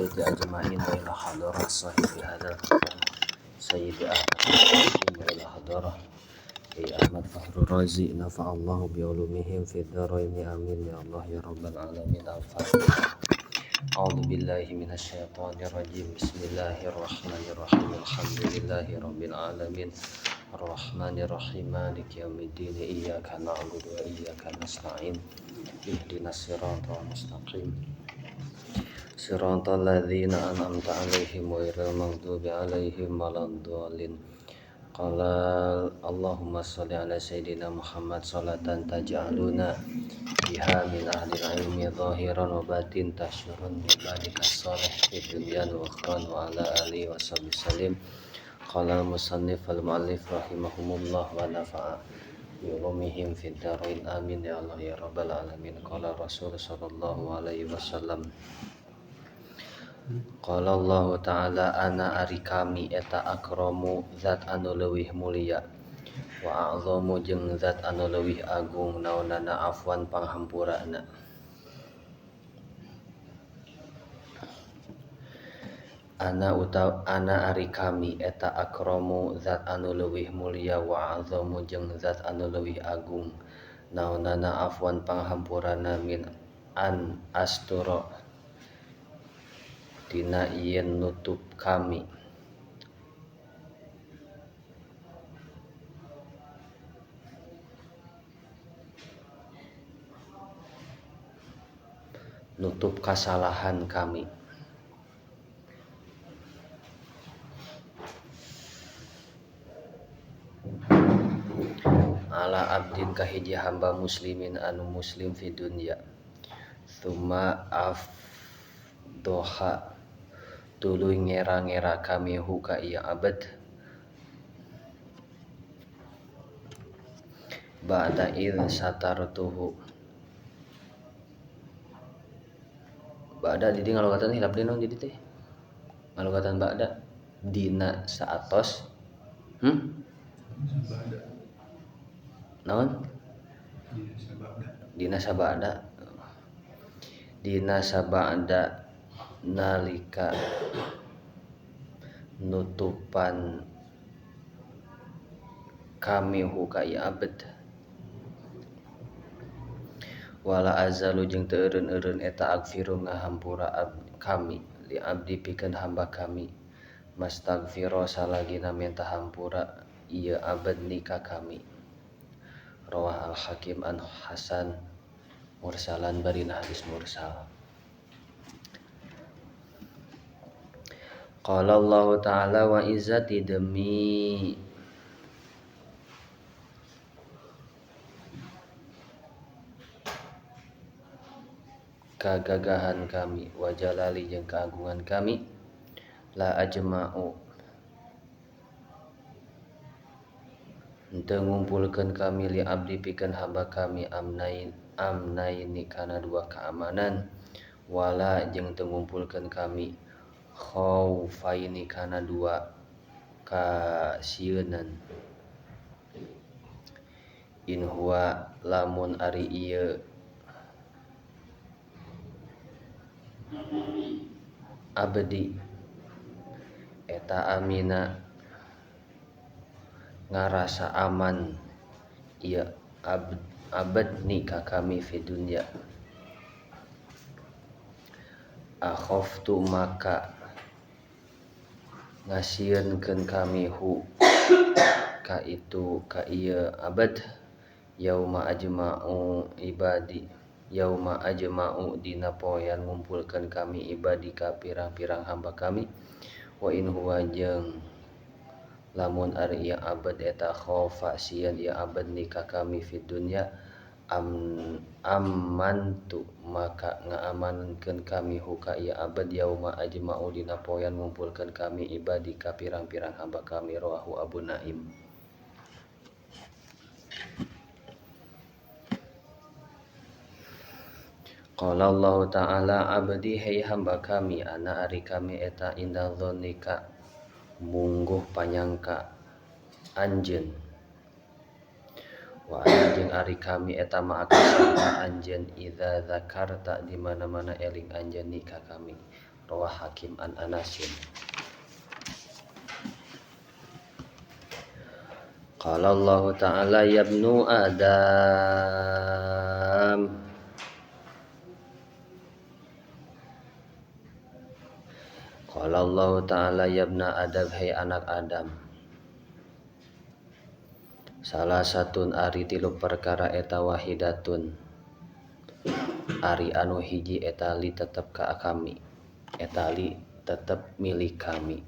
Baiti ajma'in wa ila hadarah sahibi hadzal maqam Sayyidi Ahmad wa ila hadarah Kiai Ahmad Fahrur Razi nafa'allahu bi ulumihim fid dharain amin ya Allah ya rabbal alamin. Al-Fatihah. A'udzu billahi minasyaitonir rajim. Bismillahirrahmanirrahim. Alhamdulillahi rabbil alamin. Arrahmanir rahim. Maliki yaumiddin. Iyyaka na'budu wa iyyaka nasta'in. Ihdinas siratal mustaqim. Siratal ladzina an'amta 'alaihim ghairil maghdubi 'alaihim waladdallin. Qala Allahumma sholli ala sayyidina Muhammad sholatan taj'aluna biha min ahli ilmi zahiran wa batin tahsyurun bi ibadika sholih fid dunya wa ukhra wa ala alihi wa sahbihi salim. Qala al-musannif wal mu'allif rahimahumullah wa nafa'a bi ulumihim fid dharain amin ya Allah ya rabbal alamin. Qala Rasul sallallahu alaihi wasallam. Qala Allah ta'ala ana ari kami eta akramu zat anu leuwih mulia wa a'zamu jeung zat anu leuwih agung naonana afwan panghampurana. Ana utawa ana ari kami eta akramu zat anu leuwih mulia wa a'zamu jeung zat anu leuwih agung naonana afwan panghampurana min an astura tina yen nutup kami. Nutup kasalahan kami. Ala abdin kahiji hamba muslimin anu muslim fi dunya. Tsumma afdoha tuluy ngera-ngera kami hu ka ieu abad ba'da id satartuhu. Ba'da di dieu ngalogatan hilap deui naon jadi teh ngalogatan ba'da dina saatos naon dina sabada dina sabada nalika nutupan kami hu ka ieu abad wala azalu jeung teu eureun-eureun eta agfiru ngahampura kami li abdi pikeun hamba kami mastaghfira salagina minta hampura ieu abad ni ka kami. Rawah al-Hakim an Hasan mursalan barina hadis mursal. Qala Allah ta'ala wa izzati demi kagagahan kami wa jalali jeung keagungan kami la ajma'u henteu ngumpulkeun kami li abdi pikeun hamba kami amnain amnaini kana dua keamanan wala jeung teu ngumpulkeun kami khaufaini kana dua kasieunan. In huwa lamun ari ieu abdi eta amina ngarasa aman ieu abdi ka kami fi dunya akhaftu maka ngasieunkeun kami hu ka itu ka ieu abad yauma ajma'u ibadi yauma ajma'u dina poean ngumpulkeun kami ibadi ka pirang-pirang hamba kami wa in huwa jeung lamun ari ieu abad eta khofa sieun ieu abad ni ka kami fi dunya amantu maka ngaamankeun kami hu ka ieu abad yauma ajma'u dina poean ngumpulkeun kami ibadi ka pirang-pirang hamba kami. Rawahu Abu Naim. Qala Allah ta'ala abdi hei hamba kami ana ari kami eta inda dzonika mungguh panyangka anjeun wa ana jeung ari kami eta ma'aka sarta anjeun idza zakarta di mana-mana eling anjeun ni ka kami. Rawah Hakim an Anasin. Qala Allah Ta'ala ya ibnu Adam. Qala Allah Ta'ala ya ibna Adam, hai anak Adam. Salah satun ari tilu perkara eta wahidatun ari anu hiji eta li tetep ka kami, eta li tetep milik kami.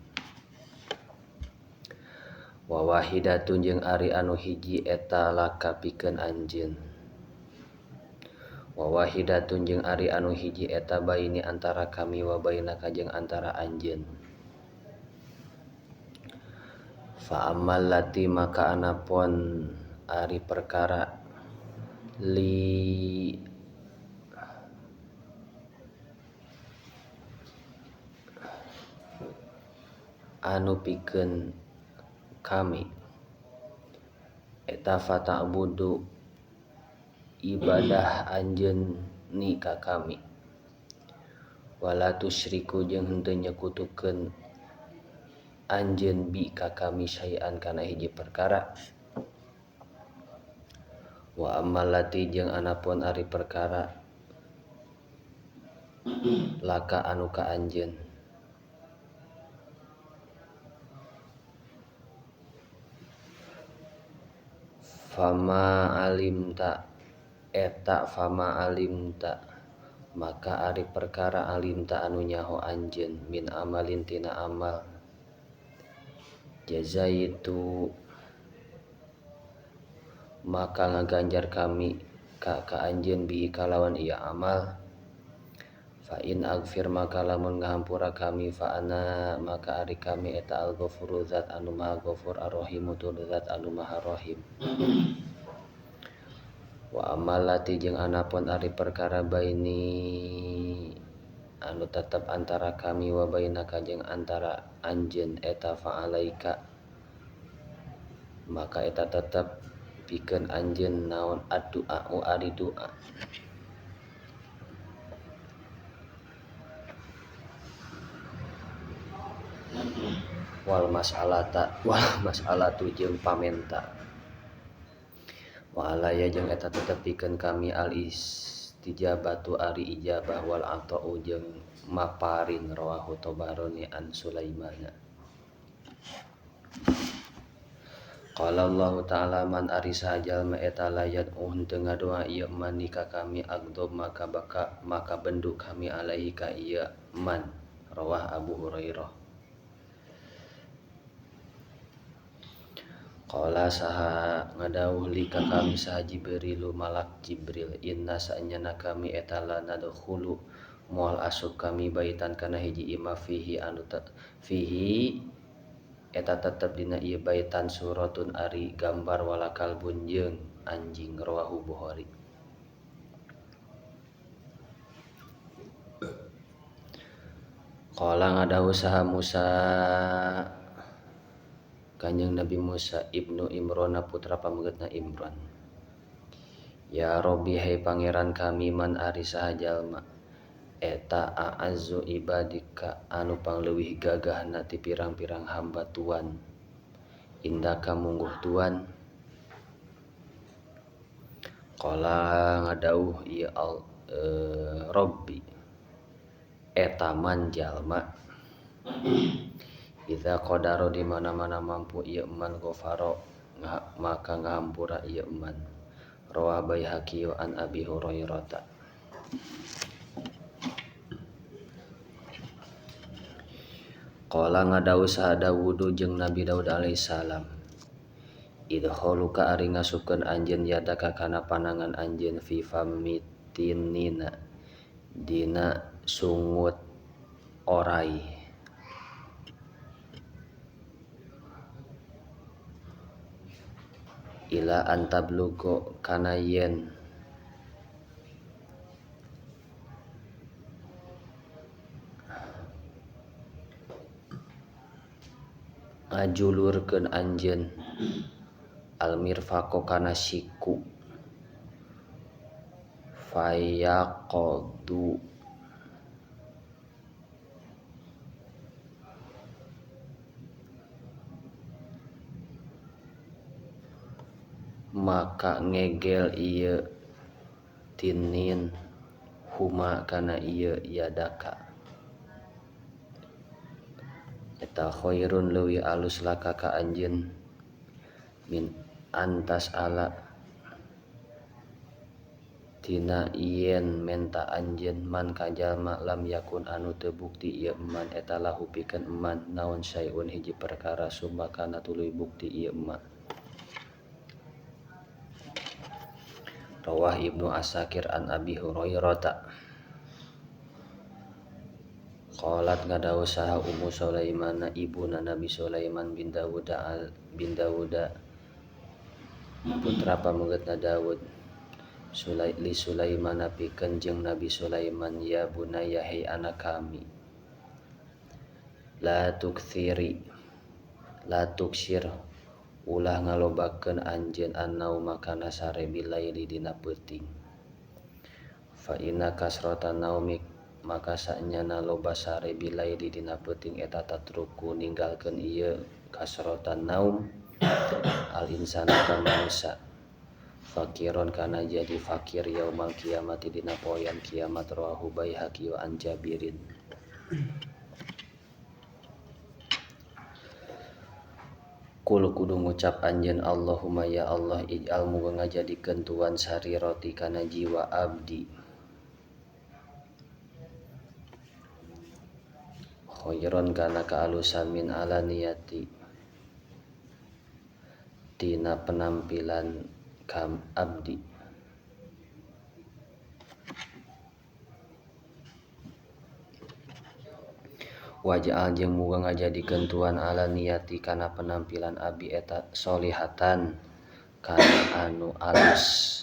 Wa wahidatun jeung ari anu hiji eta laka pikeun anjeun. Wa wahidatun jeung ari anu hiji eta baini antara kami wa bainaka jeung antara anjeun. Fa ammal lati maka anapun ari perkara li anu pikeun kami eta fata'budu ibadah anjeun ni ka kami wala tusyriku jeung henteu nyekutukeun anjeun bi ka kami syai'an kana hiji perkara. Wa ammalati jeung anapun ari perkara laka anu ka anjeun fama alimta eta fama alimta maka ari perkara alimta anu nyaho anjeun min amalin tina amal jazaitu maka ngaganjar kami ka anjeun bihi kalawan ieu amal. Fa in aghfir maka lamun ngahampura kami fa ana maka ari kami eta al-ghafuru zat anu maha ghafur ar-rahimu tur zat anu maha rahim. Wa amalati jeung anapun ari perkara baini anu tetep antara kami wa bainaka jeung antara anjeun eta fa alaika maka eta tetep pikeun anjeun naon addu'a ari doa. Wal mas'alata wal mas'alatu jeung pamenta. Wa alaya jeung eta tetep pikeun kami al istijabatu ari ijabah wal ata'u jeung maparin. Rawahu Tabarani an Sulaimana. Qala Allah Ta'ala man ari saha jalma eta layat henteu ngadoa ieu man ka kami agdob maka baka maka bendu kami alaihi ka ieu man. Rawah Abu Hurairah. Qala saha ngadawuh li ka kami saha Jibrilu malak Jibril inna sa'nyana kami eta la nadkhulu moal asup kami baitan kana hiji imah fihi anu fihi eta tetep dina ieu baitan suratun ari gambar wala kalbun jeung anjing. Rawahu Bukhari. Qala ngadawuh saha Musa Kanjeng Nabi Musa ibnu Imron putra pamegetna Imron. Ya Robbi hai pangeran kami man ari saha jalma eta a'azzu ibadika anu pangleuwih gagahna ti pirang-pirang hamba tuan indaka mungguh tuan. Qala ngadawuh ieu Robbi eta man jalma idza qadaro di mana-mana mampu ieu man ghafaro maka ngahampura ieu man. Rawah Baihaqi an Abi Hurairah. Qala ngadawuh saha Dawudu jeung Nabi Daud alaihi salam idkhuluka ari ngasupkeun anjeun yadaka kana panangan anjeun fi famitinina dina sungut orai. Ila antablugo kana yen ngajulurkeun anjeun almirfaqo kana siku fayaqadu Maka ngegel ieu tinin huma kana ieu yadaka eta khairun leuwih alus laka ka anjeun min antas ala tina yen menta anjeun man ka jalma lam yakun anu teu bukti ieu man eta lahu pikeun man naon syai'un hiji perkara summa kana tuluy bukti ieu ma. Rawah Ibnu Asakir an Abi Hurairah. Qalat ngadawuh saha Ummu Sulaiman ibuna Nabi Sulaiman bin Dawuda putra pamegetna Dawud li Sulaiman pikeun jeung Nabi Sulaiman ya bunaya hei anak kami la tuksir ulah ngalobakeun anjeun annauma kana sare bilaili dina peuting fa inna kasratan naumi maka sanyana loba sare bilaili dina peuting eta tatruku ninggalkeun ieu kasratan naum al insana ka manusia fakiron kana jadi fakir yaumal kiamati dina poean kiamat rawahu Baihaqi wa an Jabirin. Kul kudu ngucap anjeun Allahumma ya Allah ij'al muga ngajadikeun tuan sariroti kana jiwa abdi khairon kana kaalusan min alaniyati tina penampilan kam abdi waj'al jeung muga ngajadikeun tuan alaniyati kana penampilan abdi eta solihatan kana anu alus.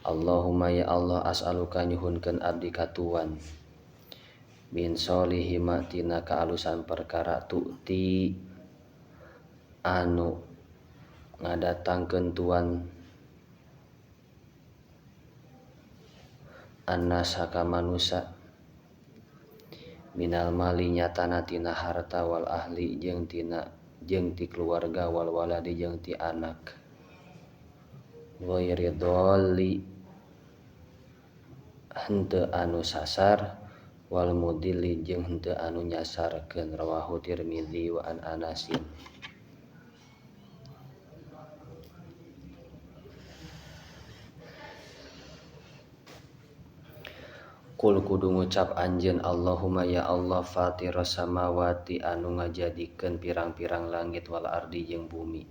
Allahumma ya Allah as'aluka nyuhunkeun abdi ka tuan min solihi ma tina kaalusan perkara tu'ti anu ngadatangkeun tuan annasa ka manusa minal mali nyatana tina harta wal ahli jeung tina jeung ti keluarga wal waladi jeung ti anak ghairi dhalli henteu anu sasar wal mudilli jeung henteu anu nyasarkeun rawahu Tirmizi wa an Anasin. Kul kudu ngucap anjeun Allahumma ya Allah fatiras samawati anu ngajadikeun pirang-pirang langit wal ardi jeung bumi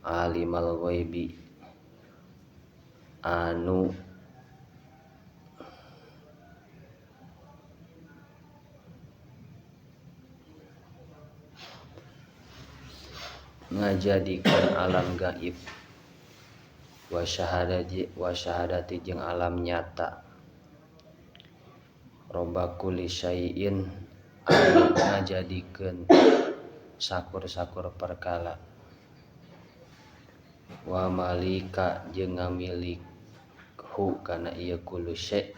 alimal ghaibi anu ngajadikeun alam gaib wa syahadati jeung alam nyata robba kulli syai'in anu ngajadikeun sakur-sakur perkara wa malika jeung ngamilik hu kana ieu kullu syai'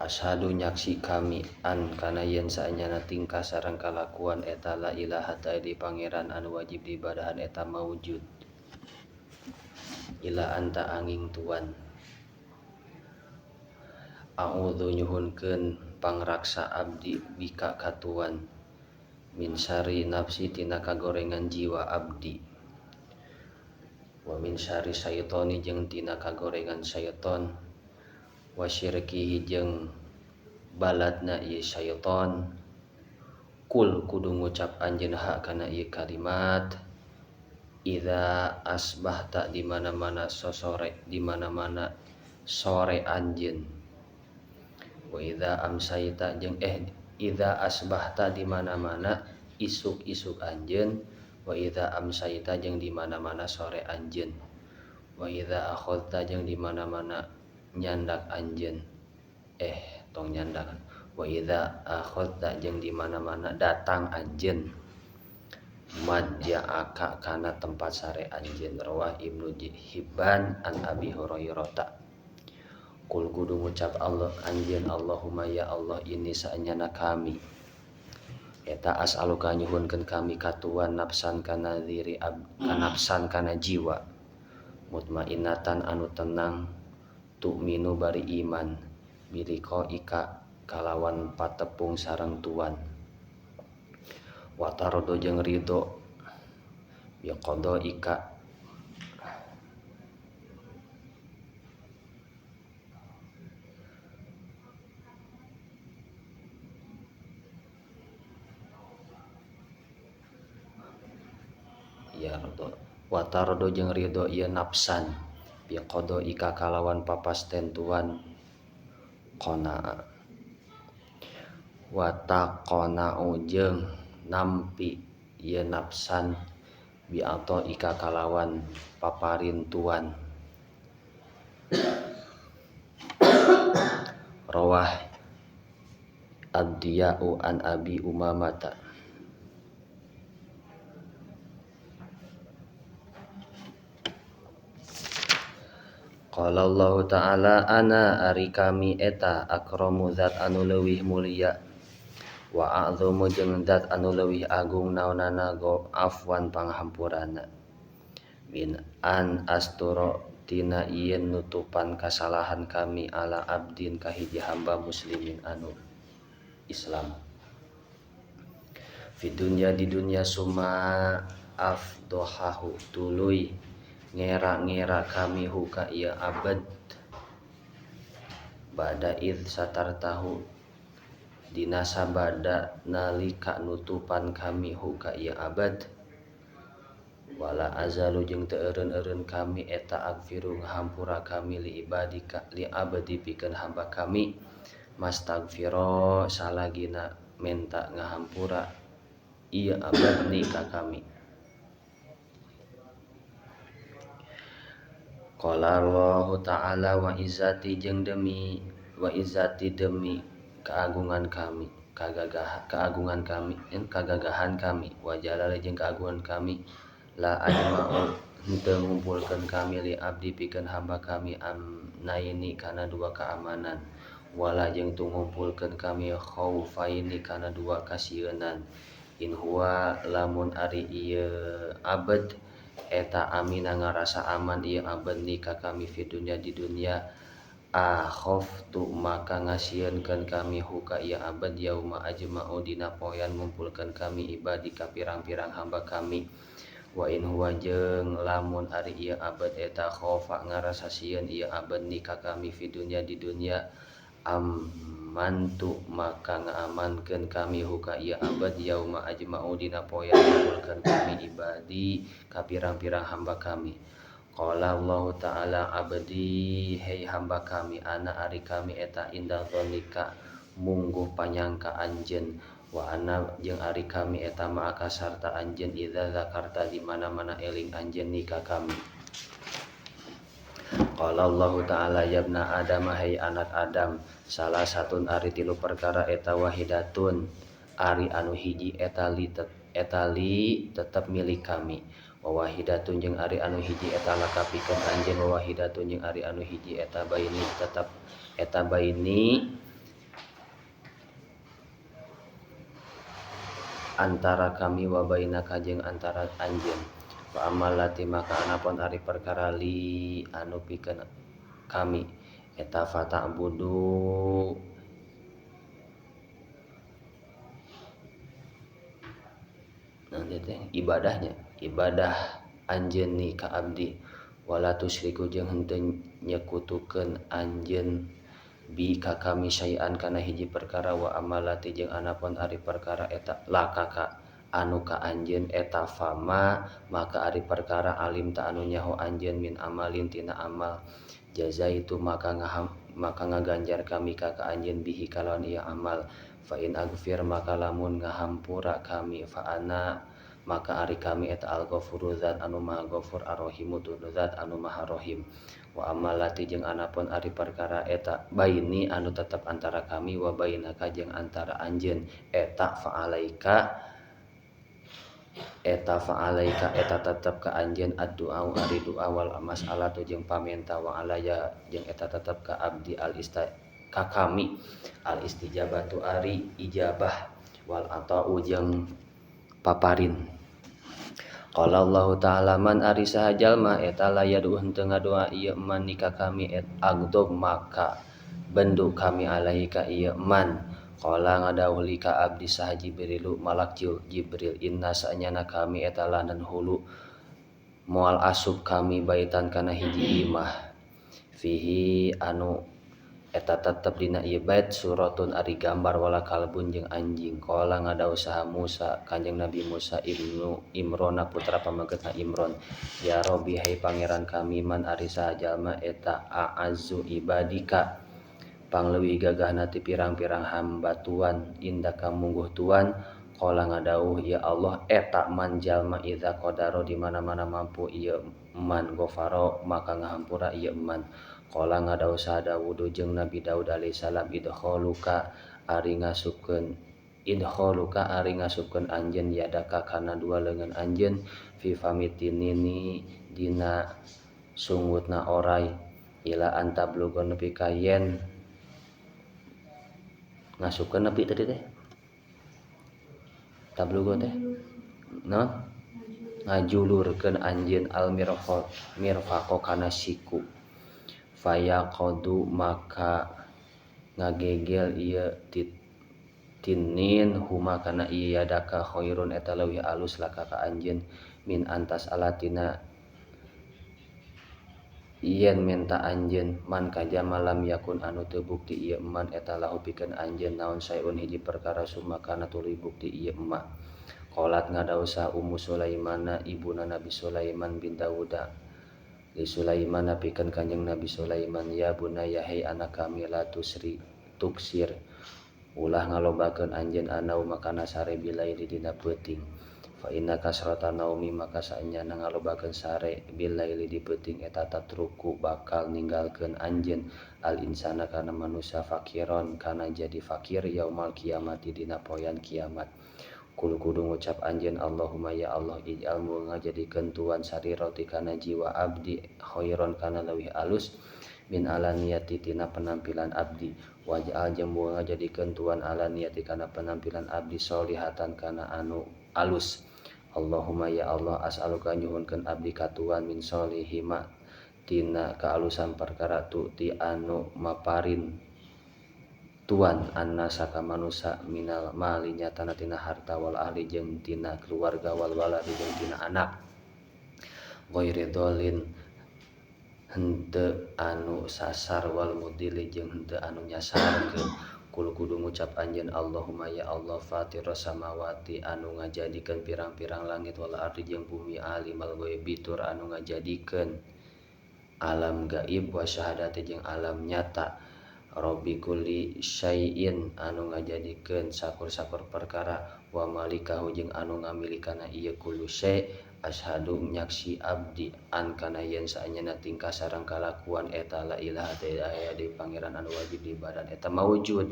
asyhadu nyaksi kami an kana yen saenyana tingkah sareng kalakuan eta la ilaha ta di pangeran anu wajib diibadahan eta maujud ila anta angin tuan. A'udzu nyuhunkeun pangraksa abdi bika ka tuan min syarri nafsi tina kagorengan jiwa abdi wa min syarri syaitoni jeung tina kagorengan syaiton wa syirkihi jeung baladna ieu syaiton. Kul kudu ngucap anjeun ha kana ieu kalimat idza asbahta di mana-mana sosore di mana-mana sore anjeun wa idza amsayta jeung idza asbahta di mana-mana isuk-isuk anjeun wa idza amsayta jeung di mana-mana sore anjeun wa idza akhadta jeung di mana-mana nyandak anjeun tong nyandak wa idza akhadta jeung di mana-mana datang anjeun madja'aka kana tempat sare anjeun rawah Ibnu Hibban an Abi Hurairah. Kul kudu ngucap Allah anjeun Allahumma ya Allah ini saenyana kami Eta as'aluka nyuhunkeun kami ka tuan nafsan kana diri kanafsan kana jiwa mutmainnatan anu tenang tu'minu bari iman biliqaika kalawan patepung sareng tuan wa tarodo jeung ridho biqadaika ya ridho wa tarodo jeung ridho ieu nafsan biqadaika kalawan papasten tuan qonaa wa taqona'u jeung nampi ieu nafsan bi'ataika kalawan paparin tuan rawah ad-diya'u an Abi Umamata. Qala Allah Ta'ala ana ari kami eta akramu zat anu leuwih mulia wa a'zamu jeung zat anu leuwih agung naonana go afwan panghampurana min an asturo tina ieun nutupan kasalahan kami ala abdin ka hiji hamba muslimin anu Islam fi dunya di dunya summa afdohahu tuluy ngera-ngera kami huka ieu abad bada id satartahu dina sabada nalika nutupan kami huka ieu abad wala azalu jeung teu eureun-eureun kami eta agfiru ngahampura kami li ibadika li abdi pikeun hamba kami mastagfiro salagina menta ngahampura ieu abad ni ka kami. Qala Allah Ta'ala wa izzati jeung demi wa izzati demi keagungan kami kagagahan kami kagagahan kami wa jalali jeung keagungan kami la ajma'u henteu ngumpulkeun kami li abdi pikeun hamba kami amnaini kana dua keamanan wala jeung teu ngumpulkeun kami khaufaini kana dua kasieunan in huwa lamun ari ieu abad eta amina ngarasa aman ieu abad ni ka kami fi dunya di dunya akhaftu maka ngasieunkeun kami huka ieu abad yauma ajma'u dina poean ngumpulkeun kami ibadi ka pirang-pirang hamba kami wa in huwa jeung lamun ari ieu abad eta khofa ngarasa sieun ieu abad ni ka kami fi dunya di dunya amantu maka ngaamankeun kami huka ieu abad yauma ajma'u dina poean ngumpulkeun kami ibadi ka pirang-pirang hamba kami. Qala Allah Ta'ala abdi hei hamba kami ana ari kami eta inda dzanika mungguh panyangka anjeun wa ana jeung ari kami eta ma'aka sarta anjeun idza zakarta di mana-mana eling anjeun ni ka kami. Qala Allah Ta'ala yabna Adam hei anak Adam salah satun ari tilu perkara eta wahidatun ari anu hiji eta li tetep milik kami wa wahidatun jeung ari anu hiji eta laka pikeun anjeun wa wahidatun jeung ari anu hiji eta baini tetep eta baini antara kami wa bainaka jeung antara anjeun fa amalati maka anapun ari perkara li anu pikeun kami eta fata'budu nanti teh ibadahnya ibadah anjeun ni ka abdi wala tusyriku jeung henteu nyekutukeun anjeun bi ka kami syai'an kana hiji perkara wa amalati jeung anapun ari perkara eta laka ka anu ka anjeun eta fama maka ari perkara alim ta anu nyaho anjeun min amalin tina amal jazaitu maka ngaganjar kami ka anjeun bihi kalawan ieu amal fa in aghfir maka lamun ngahampura kami fa ana maka ari kami eta al-ghafuru zat anu maha ghafur ar-rahimu zat anu maha rahim wa amalati jeung anapun ari perkara eta baini anu tetep antara kami wa bainaka jeung antara anjeun eta fa alaika eta tetep ka anjeun addu'a ari doa wal mas'alatu jeung pamenta wa alaya jeung eta tetep ka abdi al ka kami al istijabatu ari ijabah Wal atau jeung paparin. Qala Allah ta'ala man ari saha jalma eta la yadu henteu ngadoa ieu man nikah kami et agdob maka bendu kami alaihi ka ieu man. Qala ngadawuh li ka abdi saha Jibrilu malak Jibril inna sanyana kami eta lanan hulu moal asup kami baitan kana hiji imah fihi anu eta tetep dina ieu bait suratun ari gambar wala kalbun jeung anjing. Qala ngadawuh saha Musa kanjeng Nabi Musa ibnu Imrona putra pamegetna Imron ya Rabbi hai pangeran kami man ari saha jalma eta a'azzu ibadika pangleuwih gagahna ti pirang-pirang hamba tuan indaka mungguh tuan. Qala ngadawuh ya Allah eta man jalma idza qadaro di mana-mana mampu ieu man gofaro maka ngahampura ieu man. Qala ngadawuh saha Dawud jeung Nabi Daud alaihi salam idkhuluka ari ngasupkeun anjeun yadaka kana dua leungeun anjeun fi famitinini dina sungutna orai ila antablugo nepi ka yen ngasupkeun nepi tadi teh tablugo teh naon ngajulurkeun anjeun al mirfaqo kana siku fayaqadu maka ngagegel ieu tinin huma kana ieu yadaka khairun eta leuwih alus laka ka anjeun min antas alatina yen menta anjeun man kajama lam yakun anu teu bukti ieu man eta lahu pikeun anjeun naon saeun hiji perkara summa kana tuluy bukti ieu ma. Qalat ngadawuh saha Ummu Sulaimana ibuna Nabi Sulaiman bin Dawuda li Sulaiman pikeun kanjeng Nabi Sulaiman ya bunaya hei anak kami la tusri tuksir ulah ngalobakeun anjeun anau makana sare bilaili dina peuting fa inna kasrata naumi maka saenyana ngalobakeun sare bilaili di peuting eta tatruku bakal ninggalkeun anjeun al insana kana manusia fakiron kana jadi fakir yaumal kiamati dina poean kiamat. Kul kudu ngucap anjeun Allahumma ya Allah ij'al ngajadikeun tuan sarirati kana jiwa abdi khairon kana leuwih alus min alaniyati tina penampilan abdi waj'al jeung ngajadikeun tuan alaniyati kana penampilan abdi solihatan kana anu alus. Allahumma ya Allah as'aluka nyuhunkeun abdi ka tuan min solihima tina kaalusan perkara tu ti anu maparin tuan annasa ka manusa minal mali nyatana tina harta wal ahli jeung tina keluarga wal waladi jeung tina anak ghairi dolin henteu anu sasar wal mudili jeung henteu anu nyasarkeun. Kul kudu ngucap anjeun Allahumma ya Allah fatiras samawati anu ngajadikeun pirang-pirang langit wal ardi jeung bumi alimal ghaibi tur anu ngajadikeun alam gaib wa syahadati jeung alam nyata Rabbi kulli syai'in anu ngajadikeun sakur-sakur perkara wa malikahu jeung anu ngamilikana ieu kullu syai' asyhadu nyaksi abdi an kana yen saenyana tingkah sareng kalakuan eta la ilaha teu aya deui pangeran anu wajib diibadan eta maujud.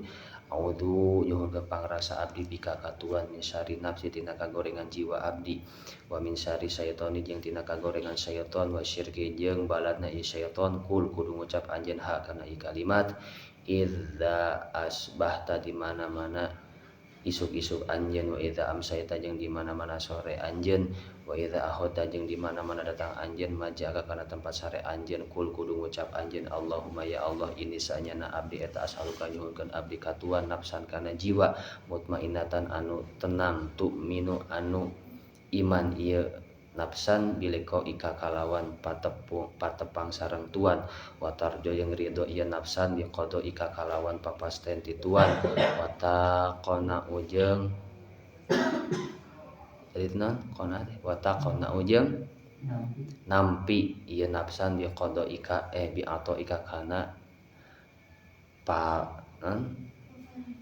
A'udzu nyuhunkeun pangrasa abdi bika ka tuan min syarri nafsi tina kagorengan jiwa abdi wa min syarri syaitoni jeung tina kagorengan syaiton wa syirki jeung baladna ieu syaiton. Kul kudu ngucap anjeun ha kana ieu kalimat idza asbahta di mana-mana isuk-isuk anjeun wa idza amsayta jeung di mana-mana sore anjeun wa idza akhadta jeung di mana-mana datang anjeun majaka kana tempat sare anjeun. Kul kudu ngucap anjeun Allahumma ya Allah ini saenyana abdi eta as'aluka nyuhunkeun abdi ka tuan nafsan kana jiwa mutmainnatan anu tenang tu'minu anu iman ieu nafsan biliko ika kalawan patepang sareng tuan wa tarjo jeung ridho ieu nafsan biqada ika kalawan papasten ti tuan wa taqona ujeng jadi naon qona teh wa taqona ujeng nampi ieu nafsan biqada ika bi ato ika kana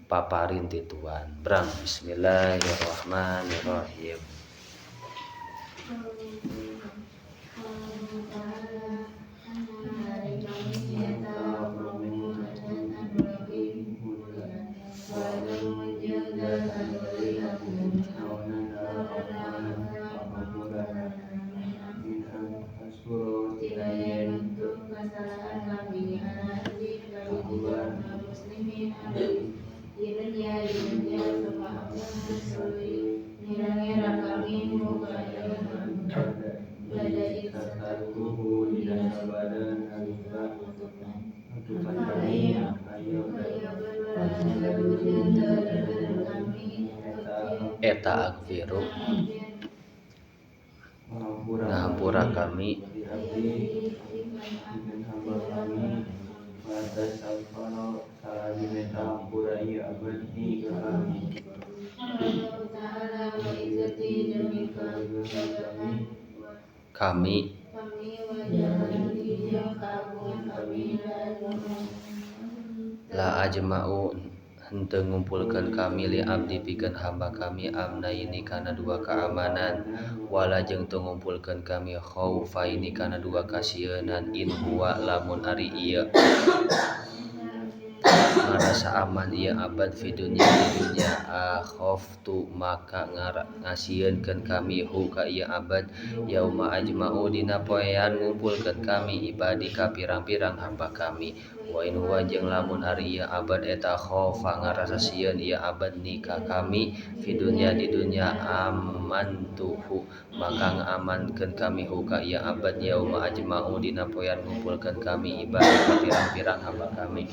paparin ti tuan. Brang bismillahirrahmanirrahim. Eta agfiru ngahampura kami kami la ajma'u henteu ngumpulkeun kami li abdi pikeun hamba kami amnaini kana dua keamanan wala jeung teu ngumpulkeun kami khaufaini kana dua kasieunan in huwa lamun ari ieu ngarasa aman ieu abad fi dunya di dunya akhaftu maka ngasieunkeun kami hu ka ieu abad yauma ajma'u dina poean ngumpulkeun kami ibadi ka pirang-pirang hamba kami wa in huwa jeung lamun ari ieu abad eta khofa ngarasa sieun ieu abad ni ka kami fi dunya di dunya amantuhu maka ngaamankeun kami hu ka ieu abad yauma ajma'u dina poean ngumpulkeun kami ibadi ka pirang-pirang hamba kami.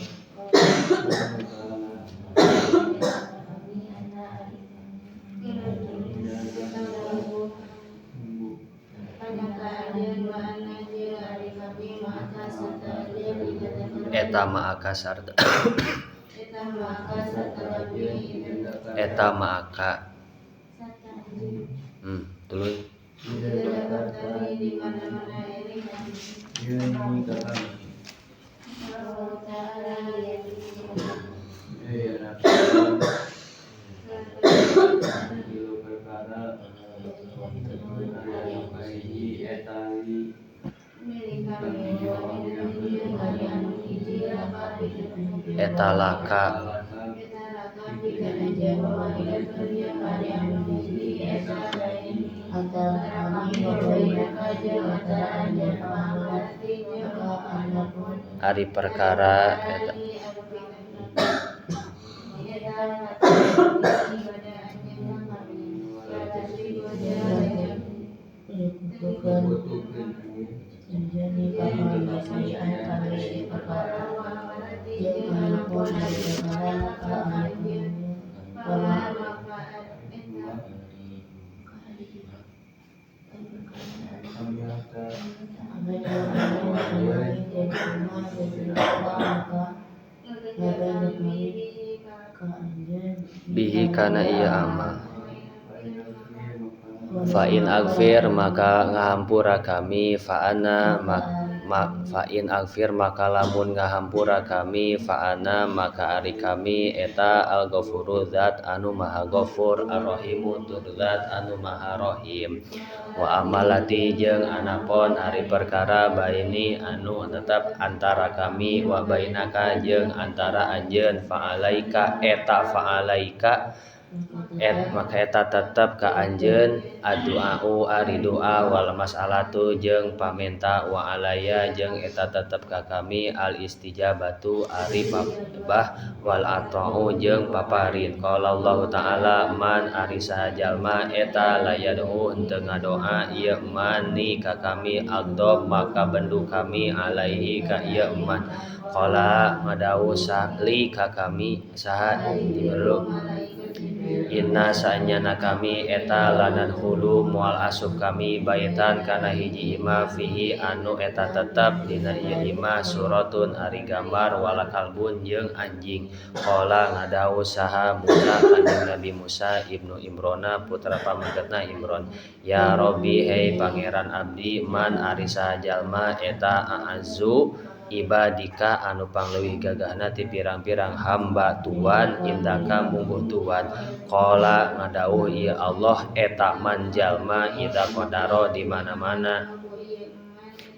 Eta ma'aka sarta eta ma'aka tuluy eta laka ari perkara eta bihi kana ieu amal fa in agfir maka ngahampura kami fa ana fa in agfir maka lamun ngahampura kami fa ana maka ari kami eta al-ghafuru zat anu maha ghafur ar-rahimu tur zat anu maha rahim wa amalati jeung anapon ari perkara baini anu tetap antara kami wa bainaka jeung antara anjeun fa alaika eta fa alaika et maka eta tetep ka anjeun addu'au ari doa wal mas'alatu jeung pamenta wa alaya jeung eta tetep ka kami al istijabatu ari pabah wal ata'u jeung paparin qala Allah ta'ala man ari saha jalma eta layad'u henteu ngadoa ieu man ni ka kami agdob maka bendu kami alaihi ka ieu man qala ngadau li ka kami saha dulu inna sanyana kami eta lanan hulu mual asup kami baitan kana hiji imah fihi anu eta tetep dina ieu imah suratun ari gambar wala kalbun jeung anjing qala ngadau saha Musa kanjeng Nabi Musa ibnu Imrona putra pamegetna Imron ya Robbi hei pangeran abdi man ari saha jalma eta a'azzu ibadika anu pangleuwih gagahna ti pirang-pirang hamba tuan indaka mungguh tuan qala ngadauh ieu Allah eta man jalma idza qadara di mana-mana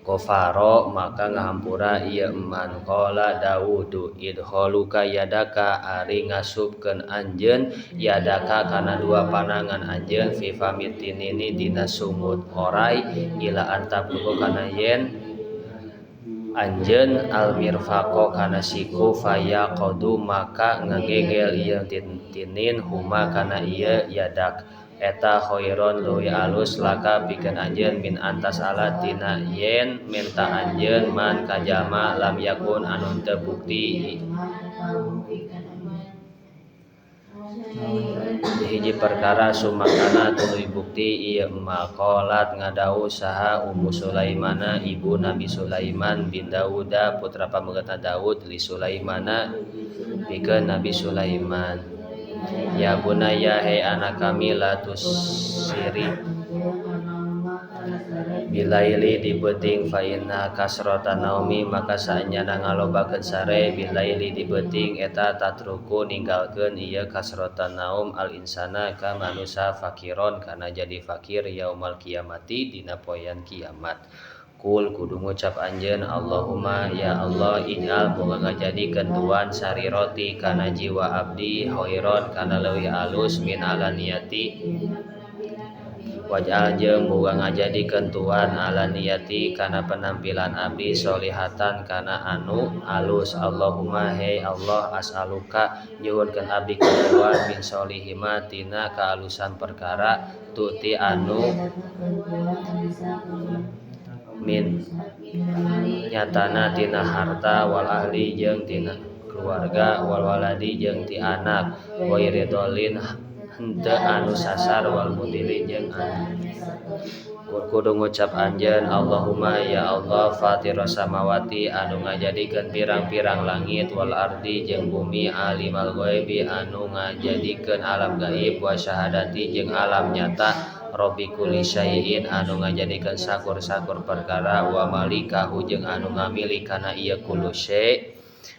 gofaro maka ngahampura ieu man qala Daudu idkholuka yadaka ari ngasupkeun anjeun yadaka kana dua panangan anjeun fi famitinini dina sungut orai ila antablugo kana yen anjeun almirfaqo kana siku faya qadu maka ngagegel ieu tinin huma kana ieu yadak eta khairon leuwih alus laka pikeun anjeun min antas ala tina yen menta anjeun man ka jalma lam yakun anu teu bukti Hiji perkara sumakana tuluy bukti ieu maqalat ngadawuh saha Ummu Sulaimana ibu Nabi Sulaiman bin Dauda putra pamegatna Daud li Sulaimana pikeun Nabi Sulaiman. Ya bunayya hei anak kami la tusiri bilaili di beuting fa inna kasrata naumi maka saenyana ngalobakeun sare bilaili di beuting eta tatruku ninggalkeun ieu kasrata naum al insana ka manusa fakiron kana jadi fakir yaumal kiamati dina poean kiamat. Kul kudu ngucap anjeun Allahumma ya Allah ij'al moga ngajadikeun tuan sariroti kana jiwa abdi khairon kana leuwih alus min alaniyati waj'al jeung moga ngajadikeun tuan alaniyati kana penampilan abdi solihatan kana anu alus. Allahumma hey Allah as'aluka nyuhunkeun abdi ka tuan min solihima tina kaalusan perkara tuti anu min nyatana tina harta wal ahli jeung tina keluarga wal waladi jeung ti anak wa iridolin henteu anu sasar wal mudili jeung anu kudu ngucap anjeun Allahumma ya Allah fatiras samawati anu ngajadikeun pirang-pirang langit wal ardi jeung bumi alimal ghaibi anu ngajadikeun alam gaib wa syahadati jeung alam nyata Robbi kulli syai'in anu ngajadikeun sakur-sakur perkara wa malikahu jeung anu ngamilik kana ieu kullu syai'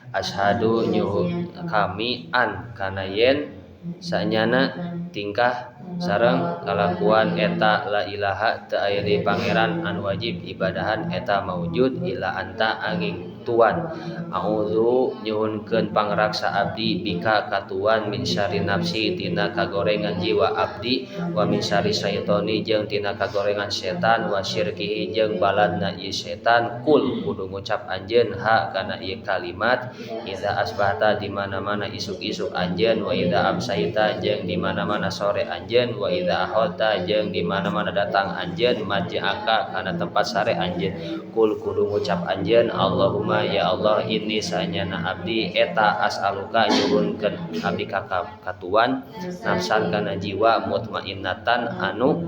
asyhadu nyuhun kami an kana yen sanyana tingkah sareng kalakuan eta la ilaha teu aya deui pangeran anu wajib ibadahan eta maujud illa anta angin tuan. A'udzu nyuhunkeun pangraksa abdi bika ka tuan min syarri nafsi tina kagorengan jiwa abdi wa min syarri syaitoni jeung tina kagorengan setan wa syirkihi jeung baladna ieu setan. Kul kudu ngucap anjeun ha kana ieu kalimat idza asbahta di mana-mana isuk-isuk anjeun wa idza amsaita jeung di mana-mana sore anjeun wa idza akhadta jeung di mana-mana datang anjeun maj'aka kana tempat sare anjeun. Kul kudu ngucap anjeun Allahumma ya Allah ini sanyana abdi eta as'aluka nyuhunkeun abdi ka katuan nafsan kana jiwa mutmainnatan anu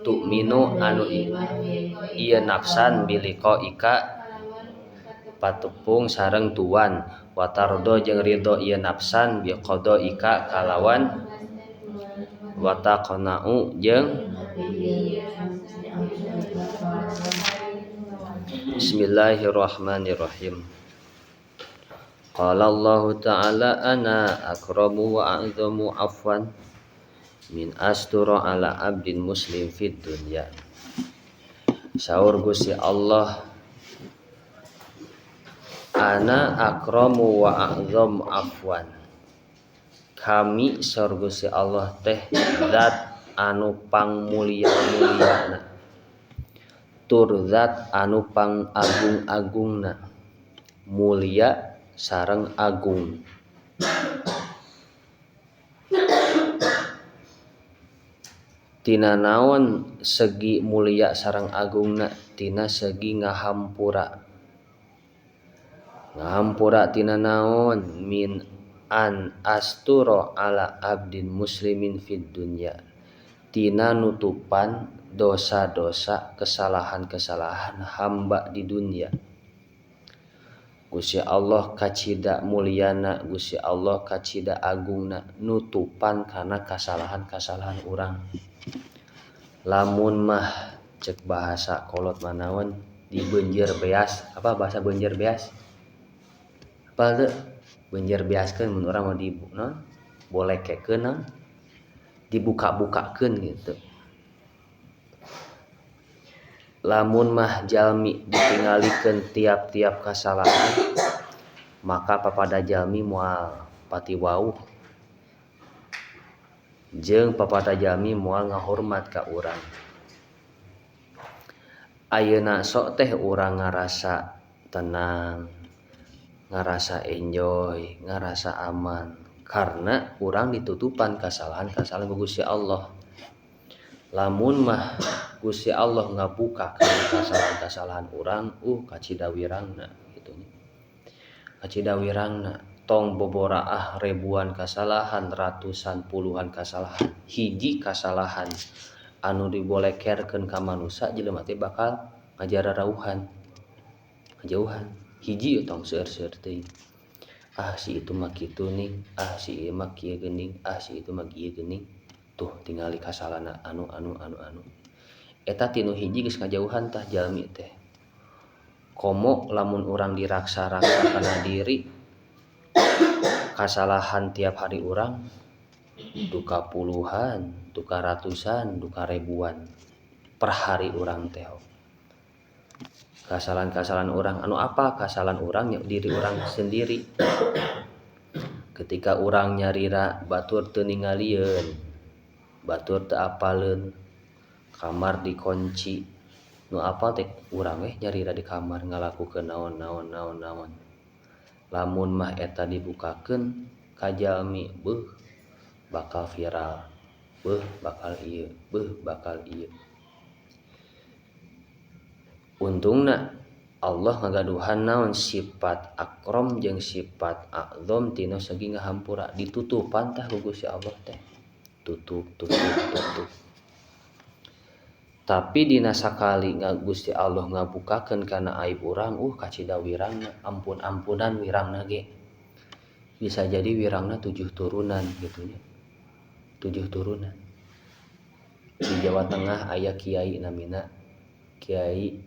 tu'minu anu ieu nafsan biliqaika patepung sareng tuan wa tardo jeung ridho ieu nafsan biqadaika kalawan wa taqna'u jeung Bismillahirrahmanirrahim. Qala Allah Ta'ala ana akramu wa a'zamu afwan min astura ala abdin muslim fid dunya. Saur Gusti Allah ana akramu wa a'zamu afwan. Kami saur Gusti Allah teh zat anu pangmulia-muliana tur zat anu pangagung-agungna mulia sareng agung. Tina naon segi mulia sareng agungna? Tina segi ngahampura. Ngahampura tina naon? Min an asturo ala abdin muslimin fid dunya. Tina nutupan dosa-dosa kesalahan-kesalahan hamba di dunia. Gusti Allah kacida mulyana, Gusti Allah kacida agungna nutupan kana kesalahan-kesalahan urang. Lamun mah cek bahasa kolot manaon dibeunjeur beas, apa bahasa beunjeur beas? Apa teu? Beunjeur beaskeun mun urang mah di naon? Bolekekeun naon? Dibuka-bukakeun gitu. Lamun mah jalmi ditingalikeun tiap-tiap kasalahan maka papada jalmi moal pati wauh jeung papada jalmi moal ngahormat ka urang. Ayeuna sok teh urang ngarasa tenang, ngarasa enjoy, ngarasa aman karena urang ditutupan kesalahan-kesalahan ku Gusti Allah. Lamun mah Gusti Allah ngabuka kesalahan-kesalahan urang, kacida wirangna gitu nya. Kacida wirangna Tong boboraah ribuan kasalahan, ratusan puluhan kasalahan, hiji kasalahan anu dibolekerkeun ka manusia jelema teh bakal ngajararauhan, ngajauhan. Hiji tong seueur-seueur teuing. Ah, si itu mah kitu ning, ah, si ieu mah kieu geuning, ah, si itu mah kieu geuning. Tuh tingali kasalahna anu anu anu anu. Eta tinu hiji geus ngajauhan tah jalmi teh. Komo lamun urang diraksa-raksa kana diri, kasalahan tiap hari urang duka puluhan, duka ratusan, duka ribuan per hari urang teh. Kasalahan-kasalahan urang anu apa? Kasalahan urang diri urang sendiri. Ketika urang nyarira batur teu ningalieun, batur teu apaleun, kamar dikunci, nu apal teh urang we nyarira di kamar ngalakukeun naon naon naon naon. Lamun mah eta dibukakeun ka jalmi, beuh bakal viral, beuh bakal ieu, beuh bakal ieu. Untungna Allah ngagaduhan naon sifat akrom jeung sifat a'zam tina segi ngahampura, ditutupan tah ku Gusti Allah teh. Tutup tutup tutup. Tapi dina sakali Gusti Allah ngabukakeun kana aib urang, kacida wirangna, ampun-ampunan wirangna ge. Bisa jadi wirangna 7 turunan gitu nya. 7 turunan. Di Jawa Tengah aya kiai namina Kiai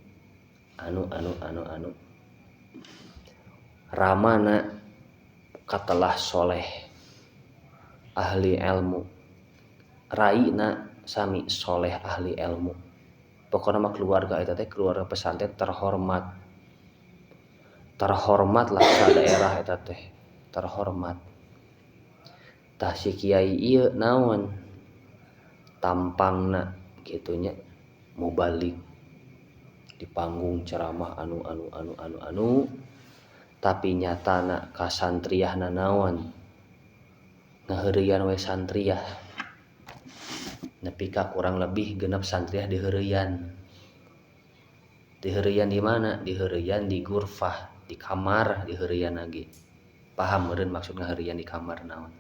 anu anu anu anu. Ramana katelah soleh, ahli ilmu. Raina sami soleh ahli ilmu. Pokokna mah keluarga eta teh keluarga pesantren terhormat. Terhormat lah sa daerah eta teh, terhormat. Tah si kiai ieu naon tampangna kitu nya, mubalik di panggung ceramah anu anu anu anu anu, tapi nyatana kasantriahna naon ngaheureuyan we santriah. Nepi ka kurang lebih genep santriah diheureuyan. Diheureuyan di mana? Diheureuyan di gurfah, di kamar diheureuyan lagi. Paham meureun maksud ngaheureuyan di kamar naon?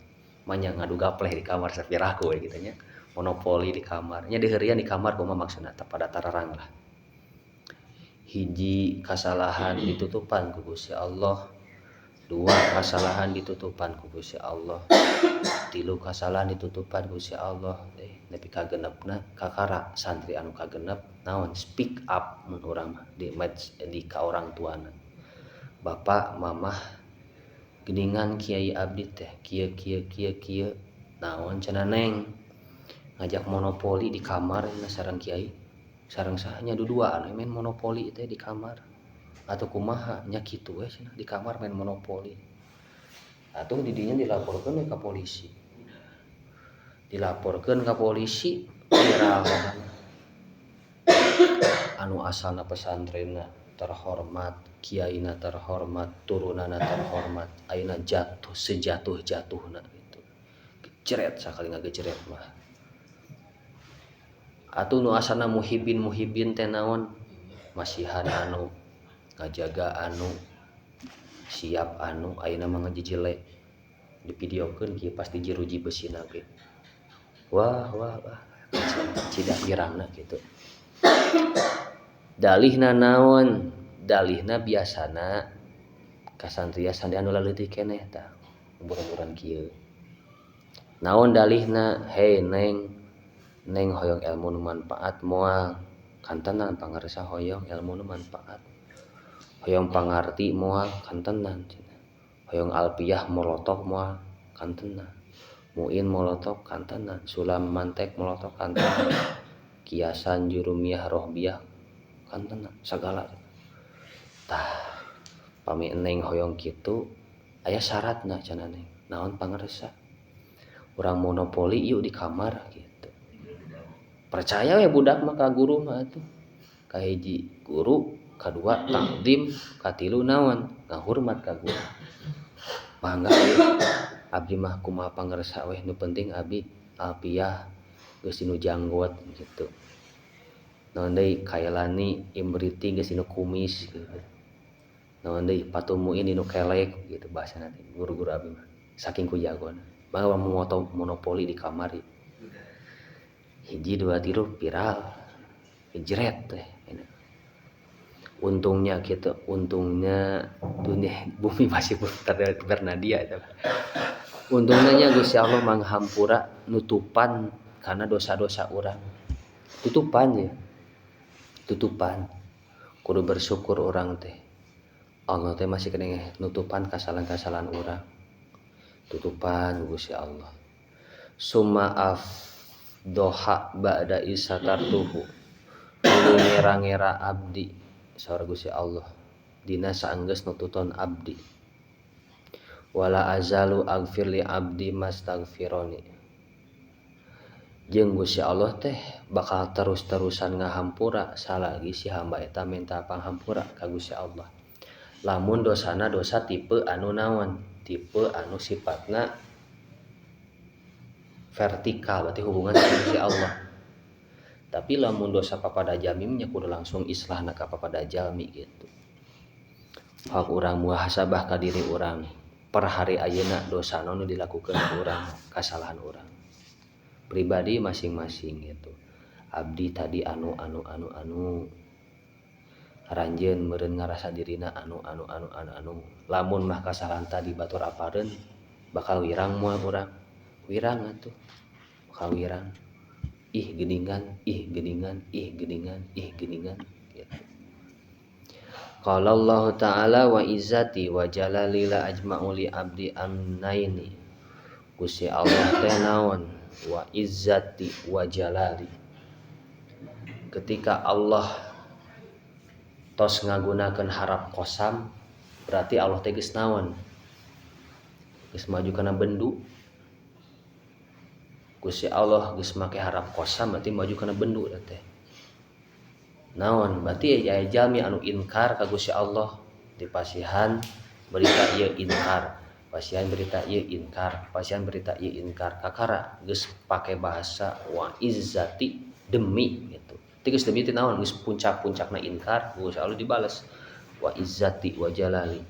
Manya ngadu gapleh di kamar sapiraku we kitu nya. Monopoli di kamar. Nya diheureuyan di kamar kumaha maksudna teh pada tararang lah. Hiji kasalahan ditutupan ku Gusti Allah, 2 kasalahan ditutupan ku Gusti Allah, 3 kasalahan ditutupan ku Gusti Allah. Nepi ka genepna kakara santri anu kagenep naon speak up mun urang mah di match di ka orang tuana. Bapak mamah geuningan kiai abdi teh kieu kieu kieu kieu naon cenah neng ngajak monopoli di kamar na sareng kiai sareng saha nya duduaan we main monopoli teh di kamar atau kumaha nya kitu we cenah di kamar main monopoli. Atuh di dinya dilaporkeun we ka polisi. Dilaporkeun ka polisi viral. Anu asalna pesantrenna terhormat, kiaina terhormat, turunanna terhormat, ayeuna jatuh sejatuh-jatuhna gitu. Gejeret sakali ngagejeret mah. Atuh nu asalna muhibin-muhibin teh naon? Masihan anu ngajaga anu siap anu ayeuna mah ngajejele divideokeun kieu pasti jeruji besina ge. Wah wah wah cida wirangna kitu. Dalihna naon? Dalihna biasana ka santria santri anu laleutik keneh tah umur-umuran kieu. Naon dalihna? Hei neng, neng hoyong ilmu nu manfaat moal? Kantenan pangarsa hoyong ilmu nu manfaat. Hoyong pangarti moal? Kantenan cenah. Hoyong alfiah molotok moal? Kantenan. Muin molotok kantenan, sulam mantek molotok kantenan, kiasan jurumiyah rohbiyah kantenan sagala. Tah pami neng hoyong kitu aya syaratna cenah neng. Naon pangarsa? Urang monopoli yuk di kamar gitu. Percaya we budak mah ka guru mah atuh. Kahiji guru, kadua takdim, katilu naon? Ngahormat ka guru. Mangga we abdi mah kumaha pangarsa we nu penting abdi alfiah geus nu janggot gitu. Naon deui kailani imriti geus nu kumis gitu. Naon deui Fathul Muin nu kelek gitu bahasana teh guru-guru abi mah saking ku jagona. Mangga moto monopoli di kamar hiji dua tilu viral jeret teh. Untungnya gitu, untungnya dunia bumi masih berputar Bernadia itu. Untungnya Gusti Allah manghampura nutupan karena dosa-dosa orang. Tutupan ya. Tutupan. Kudu bersyukur orang teh. Allah teh masih kena nutupan kesalahan-kesalahan orang. Tutupan Gusti Allah. Summa afdoha ba'da isatartuhu. Kudu ngera-ngera abdi saur Gusti Allah dina saenggeus nututon abdi. Wala azalu aghfir li abdi mastaghfironi. Jeung Gusti Allah teh bakal terus-terusan ngahampura salagi si hamba eta minta panghampura ka Gusti Allah. Lamun dosana dosa tipe anu naon? Tipe anu sifatna vertikal berarti hubungan sama Gusti Allah. Tapi lamun dosa papada jalmi nya kudu langsung islahna ka papada jalmi gitu. Hak urang muhasabah ka diri urang per hari ayeuna dosa nu dilakukeun ku urang, kasalahan urang pribadi masing-masing gitu. Abdi tadi anu anu anu anu aranjeun meureun ngarasa dirina anu anu anu anu anu. Lamun mah kasalahan tadi batur apareun bakal wirang moal urang. Wirang atuh. Bakal wirang. Ih geuningan, ih geuningan, ih geuningan, ih geuningan gitu. Qala Allah Ta'ala wa izzati wa jalali la ajma'u li abdi amnaini. Gusti Allah teh naon? Wa izzati wa jalali. Ketika Allah tos ngagunakeun harap kosam, berarti Allah teh geus naon? Geus maju kana bendu. Gusti Allah geus make harap kosam berarti maju kana bendu teh. Naon? Berarti aya jalmi anu inkar ka Gusti Allah dipasihan berita ieu inkar, pasihan berita ieu inkar, pasihan berita ieu inkar. Kakara geus pake bahasa wa izzati demi gitu. Teu geus demi teh naon? Geus puncak-puncakna inkar, Gusti Allah dibales wa izzati wa jalali.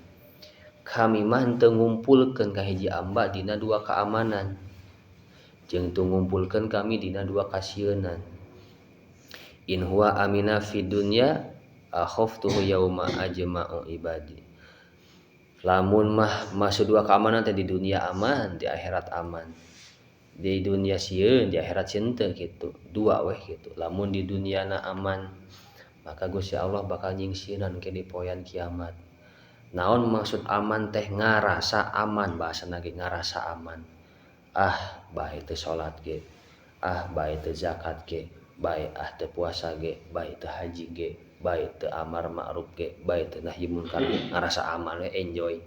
Kami mah henteu ngumpulkeun ka hiji amba dina dua keamanan. Jeung teu ngumpulkeun kami dina dua kasieunan. In huwa amina fid dunya akhaftuhu yauma ajma'u ibadi. Lamun mah masuk dua keamanan teh di dunia aman, di akhirat aman. Di dunia sieun, di akhirat sieun teu kitu. Dua weh kitu. Lamun di duniana aman, maka Gusti Allah bakal nyingsieunan ke di poean kiamat. Naon maksud aman teh ngarasa aman, bahasana ge ngarasa aman. Ah, bae teu salat ge, ah bae teu zakat ge, bae ah teu puasa ge, bae teu haji ge, bae teu amar ma'ruf ge, bae teu nahi munkar ge, ngarasa aman we, enjoy.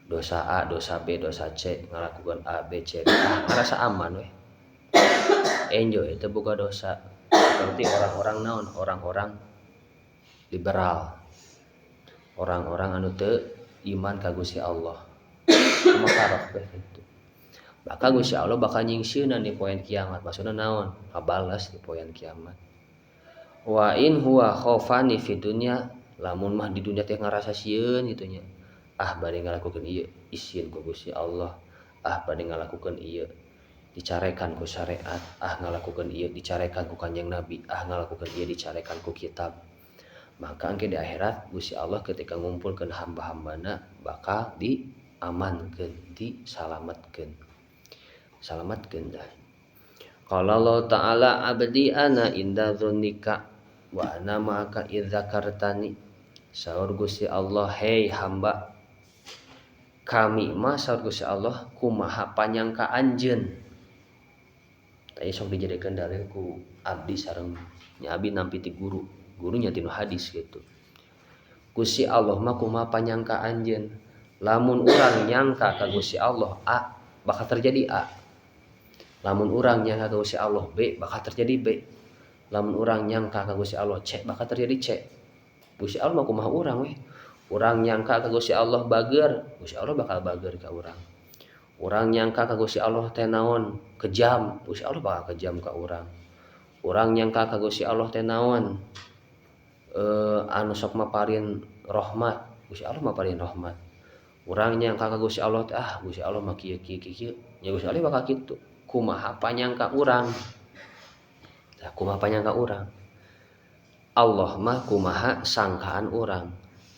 Dosa A, dosa B, dosa C, ngalakukeun A, B, C, D, ah, ngarasa aman we. Enjoy teu boga dosa. Seperti orang-orang naon, orang-orang liberal. Orang-orang anu teu iman ka Gusti Allah. Maka we kitu. Maka Gusti Allah bakal nyingsieunan di poean kiamat. Maksudna naon? Ngabales di poean kiamat. Wa in huwa khafani fi dunya, lamun mah di dunia teh ngarasa sieun kitu nya. Ah bade ngalakukeun ieu, isin ku Gusti Allah. Ah bade ngalakukeun ieu, dicarekan ku syariat. Ah ngalakukeun ieu, dicarekan ku Kanjeng Nabi. Ah ngalakukeun ieu, dicarekan ku kitab. Maka engke di akhirat Gusti Allah ketika ngumpulkeun hamba-hambana bakal diamankeun, disalametkeun. Salametkeun dah. Qala Allah Ta'ala abdi ana inda dzunnika wa ana ma'aka idz dzakartani. Saur Gusti Allah, hei hamba, kami mah saur Gusti Allah kumaha panyangka anjeun. Tadi sok dijadikeun dalil ku abdi sareng nya abdi nampi ti guru, gurunya tinu hadis gitu. Gusti Allah mah kumaha panyangka anjeun. Lamun urang nyangka ka Gusti Allah A, bakal terjadi A. Lamun urang nyangka ka Gusti Allah B, bakal terjadi B. Lamun urang nyangka ka Gusti Allah C, bakal terjadi C. Gusti Allah mah kumaha urang weh. Urang nyangka ka Gusti Allah bager, Gusti Allah bakal bager ka urang. Urang nyangka ka Gusti Allah teh naon? Kejam, Gusti Allah bakal kejam ka urang. Urang nyangka ka Gusti Allah teh naon? Anu sok maparin Rahmat. Gusti Allah mah paling rahmat. Urang nyangka ka Gusti Allah teh, ah Gusti Allah mah kieu kieu kieu, nya Gusti Allah bakal kitu. Kumaha panyangka urang? Tah, kumaha panyangka urang? Allah mah kumaha sangkaan urang.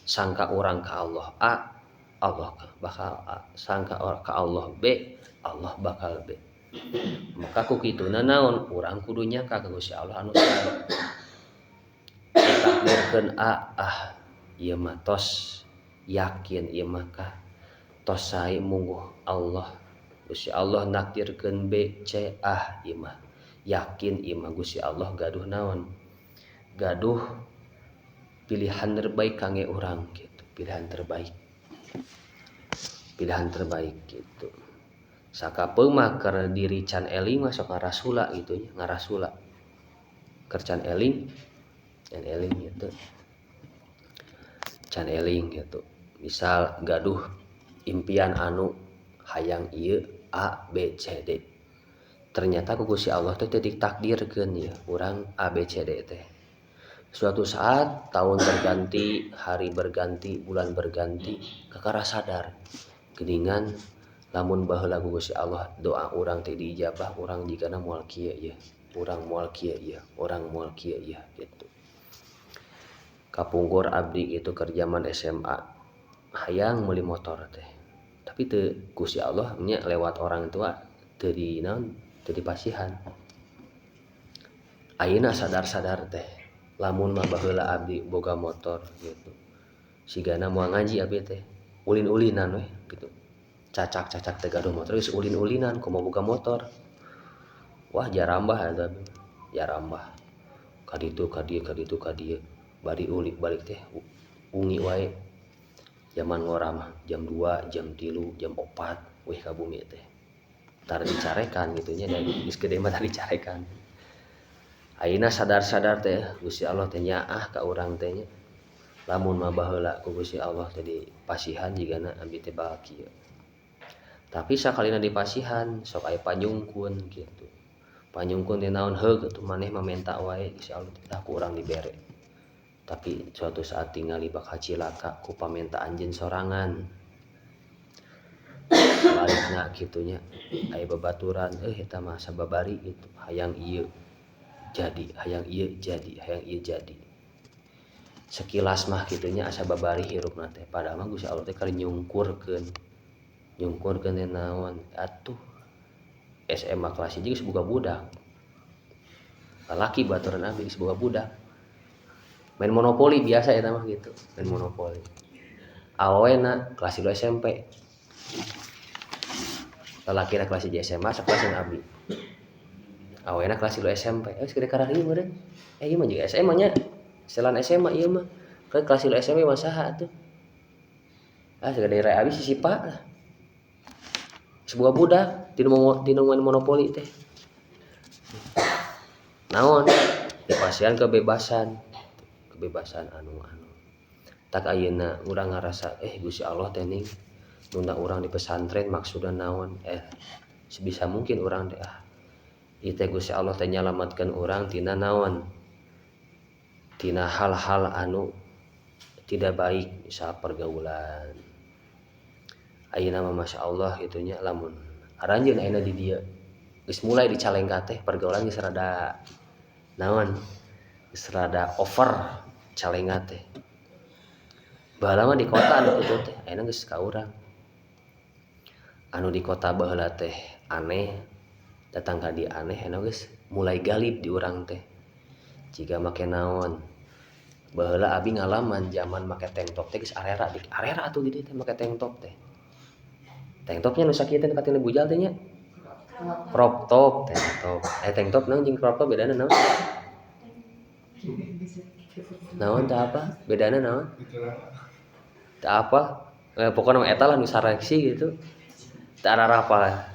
Sangka urang ka Allah A, Allah bakal A. Sangka ka Allah B, Allah bakal B. Maka ku kituna naon? Urang kudu nyangka ka Gusti Allah anu sae. Ditakdirkeun A, ah ieu mah tos yakin, ieu mah kah tos sae mungguh Allah. Gusti Allah nakdirkeun B, C, ah ieu mah yakin, ieu mah Gusti Allah gaduh naon? Gaduh pilihan terbaik kangge urang gitu, pilihan terbaik. Pilihan terbaik gitu. Sakapeung mah keur diri can eling mah sok ngarasula gitu nya, ngarasula. Keur can eling, can eling gitu. Can eling gitu. Misal gaduh impian anu hayang ieu A B C D. Ternyata ku Gusti Allah teh teu ditakdirkeun ya urang A B C D teh. Suatu saat tahun berganti, hari berganti, bulan berganti, kakara sadar. Geuningan lamun baheula ku Gusti Allah doa urang teh diijabah, urang jigana moal kieu ieu, urang moal kieu ieu, urang moal kieu ieu gitu. Kapungkur abdi itu keur jaman SMA hayang meuli motor teh. Tapi teu Gusti Allah nya lewat orang tua teu di naon, teu dipasihan. Ayeuna sadar-sadar teh lamun mah baheula abdi boga motor gitu. Sigana moal ngaji abdi teh, ulin-ulinan weh gitu. Cacak-cacak teh gaduh motor geus ulin-ulinan komo boga motor. Wah jarambah eta abdi, jarambah. Ka ditu ka dieu, ka ditu ka dieu. Bari ulik balik teh ungi wae. Jaman ngora mah jam 2, jam 3, jam 4 weh ka bumi teh. Tara dicarekan gitu nya, da geus gede mah tara dicarekan. Ayeuna sadar-sadar teh Gusti Allah teh nyaah ka urang teh nya. Lamun mah baheula ku Gusti Allah teh dipasihan jigana abdi teh bakal kieu. Tapi sakalina dipasihan sok aya panyungkun gitu. Panyungkun teh naon, heug atuh maneh mah menta wae Gusti Allah teh tah ku urang dibere. Tapi suatu saat tingali bakal cilaka ku pamenta anjeun sorangan. Balikna kitu nya aya babaturan, eta mah sababari gitu, hayang ieu jadi, hayang ieu jadi, hayang ieu jadi. Sekilas mah kitu nya asa babari hirupna teh, padahal mah Gusti Allah teh keur nyungkurkeun. Nyungkurkeun teh naon? Atuh SMA kelas 1 geus boga budak. Lalaki baturan abdi geus boga budak. Main monopoli biasa eta mah gitu, main monopoli. Awena kelas 2 SMP. Lalakina kelas 1 SMA sakelas jeung abdi. Awena kelas 2 SMP. Geus gede kararieu meureun. Ieu mah juga SMA nya. Selan SMA ieu mah. Ke kelas 2 SMP mah saha atuh? Ah segede re abdi si Sipa lah. Sebuah budak tinu main monopoli teh. Naon? Dipasihan kebebasan. Kebebasan anu-anu. Tak ayeuna urang ngarasa Gusti Allah teh ning nunda urang di pesantren maksudna naon? Sebisa mungkin urang teh ah ieu teh Gusti Allah teh nyalametkeun urang tina naon? Tina hal-hal anu tidak baik, misal pergaulan. Ayeuna mah Masya Allah gitu nya, lamun aranjeun ayeuna di dieu geus mulai dicalengka teh pergaulan geus rada naon? Geus rada over calenga teh. Baheula mah di kota anu kitu teh, ayeuna geus ka urang. Anu di kota baheula teh aneh, datang ka dieu aneh, ayeuna geus mulai galib di urang teh. Jiga make naon? Baheula abi ngalaman zaman make tank top teh geus arera, di arera atuh di dieu teh make tank top teh. Tank topnya nu sakieu teh katina bujal teh nya. Crop top, tank top. Tank top naon jeung crop top bedana naon? Naon teh apa? Bedana naon? Teh apa? Pokokna mah eta lah nu saleksi gitu. Teu ararapa.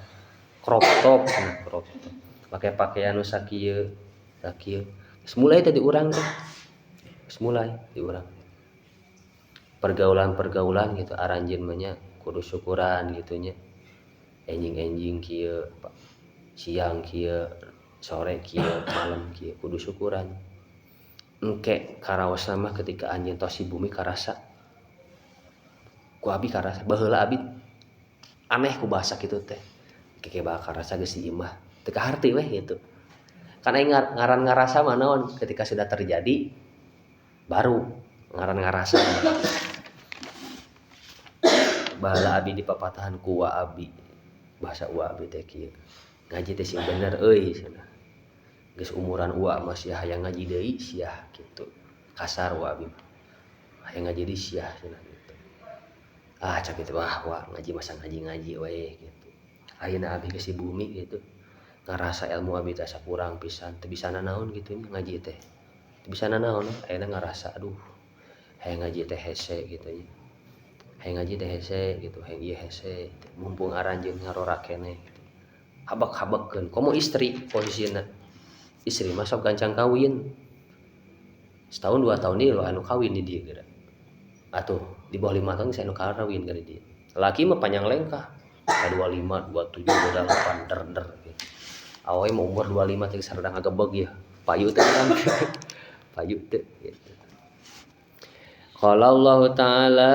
Crop top, nah, crop top. Make pakaian nu sakieu, sakieu. Geus mulai teh di urang teh. Geus mulai di urang. Pergaulan-pergaulan gitu aranjeun mah nya kudu syukuran gitu nya. Enjing-enjing kieu, siang kieu, sore kieu, malam kieu kudu syukuran. Engke karaosna mah ketika anjeun tos di bumi karasa Ku abi karasa baheula abi aneh ku bahasa kitu teh. Keke bakal karasa geus di imah. Teu kaharti weh gitu. Karena ngaran ngarasa mah naon ketika sudah terjadi baru ngaran ngarasa. Baheula abi dipapatahan ku wa abi. Bahasa wa abi teh kieu. Ngaji teh sing bener euy cenah. Geus umuran uwa mah sia hayang ngaji deui sia gitu. Kasar wa abi mah. Hayang ngaji deui sia cenah gitu. Ah cak kitu wah wa ngaji masa ngaji-ngaji we gitu. Ayeuna abi geus di bumi gitu. Ngarasa ilmu abi teh asa kurang pisan, teu bisa nanaon gitu nya ngaji teh. Teu bisa nanaon ayeuna ngarasa aduh hayang ngaji teh hese gitu nya. Hayang ngaji teh hese gitu, hayang ieu hese mumpung aranjeun ngarora keneh gitu. Habek-habekkeun komo istri posisina. Istri mah sok gancang kawin. Setahun 2 tahun ieu anu kawin di dieu geura. Atuh di bawah 5 tahun geus anu kawin geura di dieu. Laki mah panjang lengkah. 25, 27, 28 der-der gitu. Awewe mah umur 25 teh geus rada ngagebeg ya. Payu teh kan. Payu teh gitu. Qala Allah Ta'ala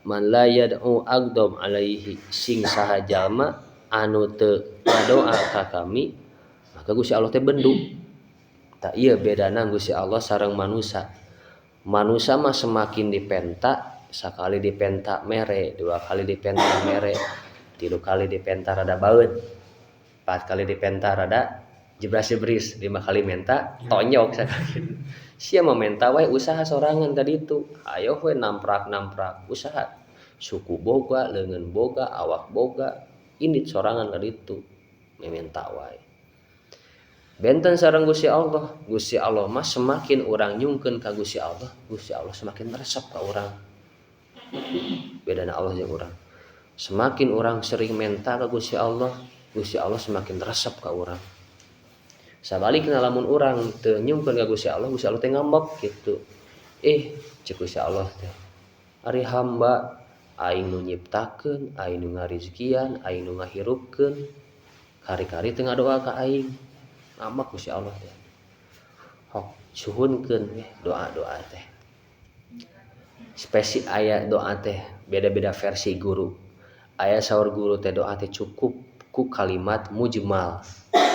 man la yad'u agdom alaihi sing saha jalma anu teu ngadoa ka kami maka Gusti Allah teh bendu. Tah ieu bedana Gusti Allah sareng manusa. Manusa mah semakin dipenta, sakali dipenta mere, 2 kali dipenta mere, 3 kali dipenta rada baeud, 4 kali dipenta rada jebras-jebris, 5 kali menta tonyok sakali. Sia mah menta wae usaha sorangan ka ditu. Ayo we namprak-namprak usaha. Suku boga, leungeun boga, awak boga, indit sorangan ka ditu. Menta wae. Benten sareng Gusti Allah. Gusti Allah mah semakin urang nyungkeun ka Gusti Allah, Gusti Allah semakin resep ka urang. Bedana Allah jeung urang. Semakin urang sering menta ka Gusti Allah, Gusti Allah semakin resep ka urang. Sabalikna lamun urang teu nyungkeun ka Gusti Allah, Gusti Allah teh ngambek gitu. Cek Gusti Allah teh. Ari hamba aing nu nyiptakeun, aing nu ngarizkian, aing nu ngahirupkeun, kari-kari teu ngadoa ka aing. Ngambek Gusti Allah teh. Hok suhunkeun we doa-doa teh. Spesi aya doa teh beda-beda versi guru. Aya saur guru teh doa teh cukup ku kalimat mujmal.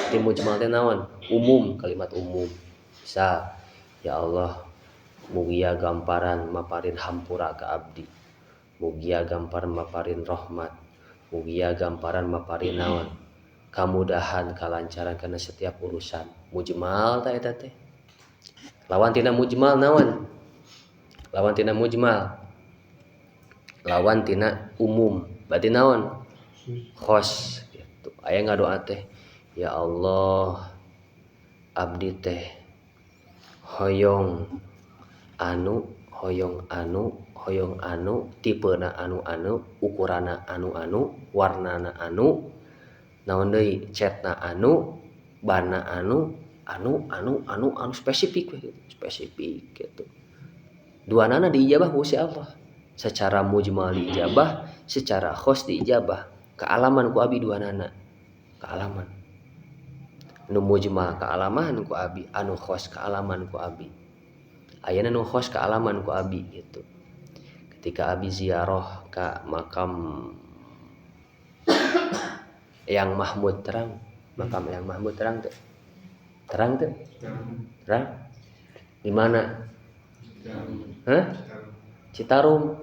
Ti mujmal teh naon? Umum, kalimat umum. Misal, ya Allah, mugia gamparan maparin hampura ka abdi. Mugia gamparan maparin rahmat. Mugia gamparan maparin naon? Kamudahan, kalancaran kana setiap urusan. Mujmal ta eta teh. Lawan tina mujmal naon? Lawan tina mujmal. Lawan tina umum. Berarti naon? Khos gitu. Aya ngadoa teh, ya Allah, abdi teh hoyong anu, hoyong anu, hoyong anu, tipena anu-anu, ukurana anu-anu, warnana anu, naon deui, cetna anu, bana anu, anu, anu, anu, anu spesifik we gitu, spesifik gitu. Duanana diijabah ku Gusti Allah. Secara mujmal diijabah, secara khos diijabah. Kaalaman ku abi duanana. Kaalaman. Nu mujmal kaalaman ku abi, anu khos kaalaman ku abi. Ayeuna nu khos kaalaman ku abi gitu. Ketika abi ziarah ka makam Eyang Mahmud terang, makam Eyang Mahmud terang teu? Terang teu? Terang. Di mana? Hah? Citarum.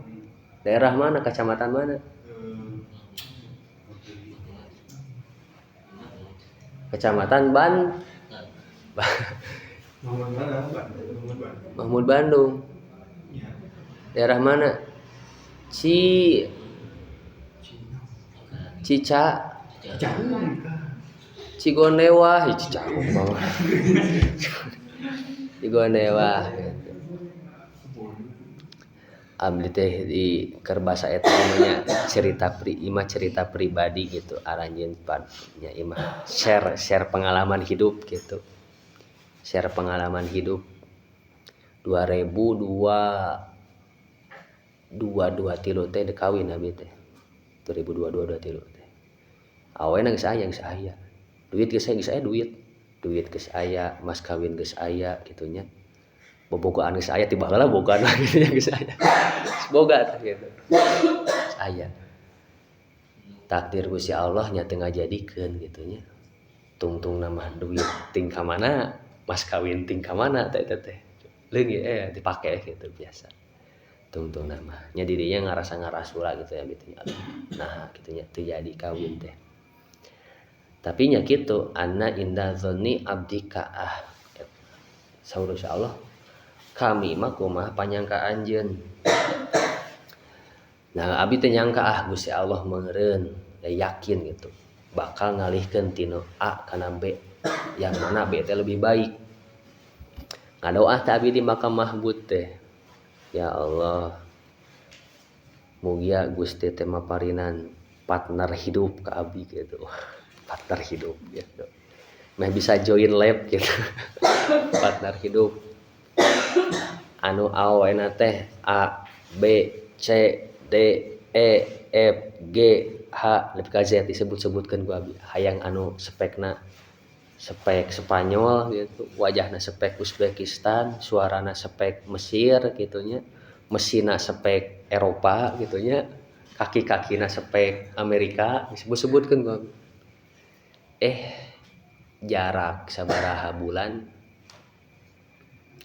Daerah mana? Kecamatan mana? Kecamatan Ban. Mahmud Bandung. Daerah mana? Cica. Cigondewa, Cicahum mah. Cigondewa gitu. Abdi teh di keur basa eta namanya cerita imah cerita pribadi gitu, aranjeun nya imah share pengalaman hidup gitu. Share pengalaman hidup 2002 23 teh kawin abdi teh. 2022 23 teh. Awena geus aya, geus aya. Duit geus aya, geus aya duit. Duit geus aya, mas kawin geus aya kitu nya. Bobogohan geus aya ti baheula bogohan gitu nya geus aya. Boga tah gitu. Aya. Takdir Gusti Allah nya teu ngajadikeun gitu nya. Tungtungna mah duit ting ka mana, mas kawin ting ka mana teh eta teh. Leungit dipake gitu biasa. Tungtungna mah nya didinya ngarasa ngarasula gitu ya gitu nya. Nah gitu nya teu jadi kawin teh. Tapi nya kitu anna inda dzanni abdika ah. Saur Allah kami mah kumaha panyangka anjeun. Nah abi teh nyangka ah Gusti Allah meureun ya yakin gitu bakal ngalihkeun tinu A kana B yang mana B teh lebih baik. Ngadoa teh abi di makam Mahmud teh. Ya Allah mugia Gusti teh maparinan partner hidup ka abi gitu. Partner hidup gitu. Meh bisa join lab gitu. Partner hidup anu awena teh A B C D E F G H lebih ka Z disebut-sebutkeun ku abi. Hayang anu spekna spek Spanyol gitu, wajahna spek Uzbekistan, suarana spek Mesir gitu nya, mesinna spek Eropa gitu nya, kaki-kakina spek Amerika disebut-sebutkeun ku abi. Jarak sabaraha bulan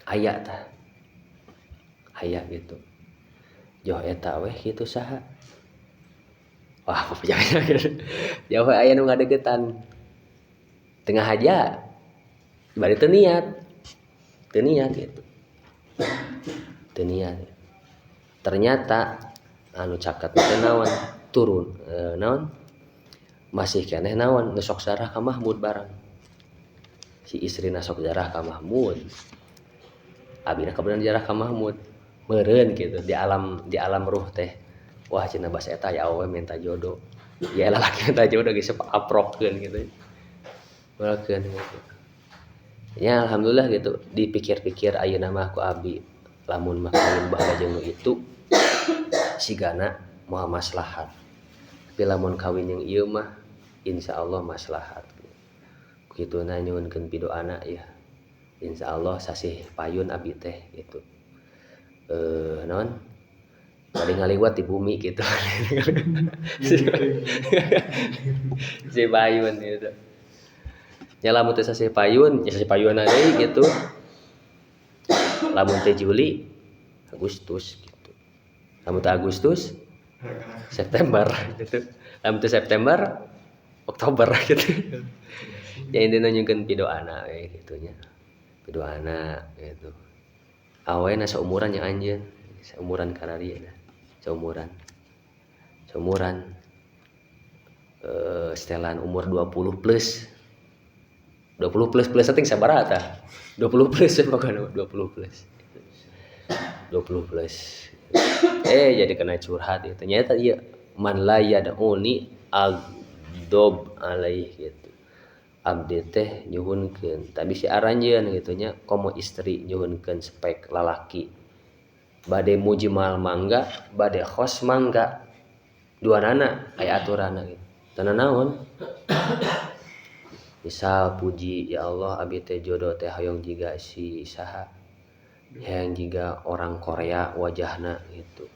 aya tah. Aya gitu. Joh eta weh kitu saha. Wah, jangan jauh aya nu ngadeukeutan. Tengah aja bari teu niat. Teu niat gitu. Teu niat. Ternyata anu caket teh naon turun naon masih keneh naon nu sok zarah ka Mahmud bareng. Si istrina sok zarah ka Mahmud. Abina kabeneran jarah ka Mahmud. Meureun gitu di alam ruh teh. Wah cenah bas eta ya awewe minta jodoh. Ya lalaki minta jodoh geus aprokeun gitu. Meureun gitu. Ya alhamdulillah gitu dipikir-pikir ayeuna mah ku abi lamun mah kawin baheula jeung nu itu sigana moal maslahat. Tapi lamun kawin jeung ieu mah insyaallah maslahat. Kituna nyuhunkeun pidoana ya. Insyaallah sasih payun abi teh gitu. Naon bade ngaliwat di bumi gitu. Si payun gitu. Nya lamun teh sasih payun, ya sasih payun deui gitu. Lamun teh Juli, Agustus gitu. Lamun teh Agustus, September gitu. Lamun teh September, Oktober gitu. Ya intina nyungkeun pidoana we gitu nya. Pidoana gitu. Awena saumuran nya anjeun, saumuran kararia saumuran. Saumuran setelan umur 20 plus. 20 plus plus ting sabaraha tah? 20 plus ya pokoknya 20 plus. 20 plus. Jadi kena curhat itu. Ternyata ieu man la yad'uni agdob alaih gitu. Abdi teh nyuhunkeun, tapi si aranjeun gitu nya komo istri nyuhunkeun spek lalaki. Bade mujmal mangga, bade khos mangga. Duanana aya aturanna gitu. Teu naon? Misal puji ya Allah abi teh jodoh teh hoyong jiga si saha. Hayang jiga orang Korea wajahna gitu.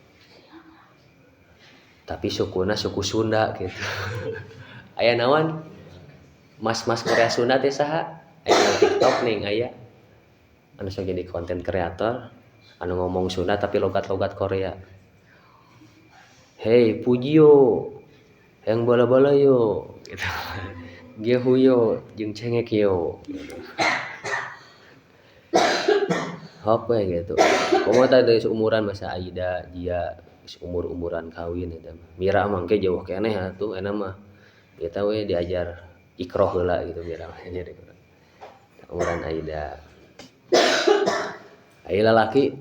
Tapi sukuna suku Sunda gitu. Aya naon? Mas-mas Korea Sunda teh saha? Aya na TikTok nih aya. Anu sok jadi konten kreator, anu ngomong Sunda tapi logat-logat Korea. Hey Pujio, yang bala-bala yo gitu. Gehuyo jeung cengek yo gitu. Hop we gitu. Komo teh seumuran masa Aida, Jia umur-umuran kawin eta mah. Mira mah engke jauh keneh atuh enak mah. Eta we diajar ikroh heula gitu Mira mah jadi umuran Aida. Aya lalaki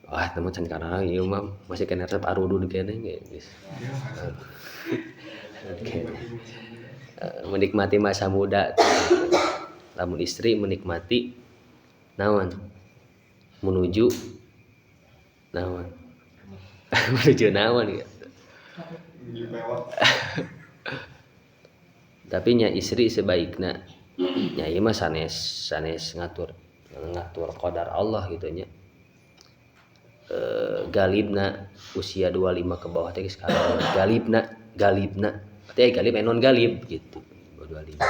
wah teman can kana ieu mah masih kena resep arudun keneh geus. Menikmati masa muda. Lamun istri menikmati naon? Menuju naon? Menuju naon gitu. Tapi nya istri sebaikna nya ieu mah sanes ngatur. Ngatur qadar Allah gitu nya. Galibna usia 25 ke bawah teh geus galibna, galibna. Berarti galib non galib gitu. 25.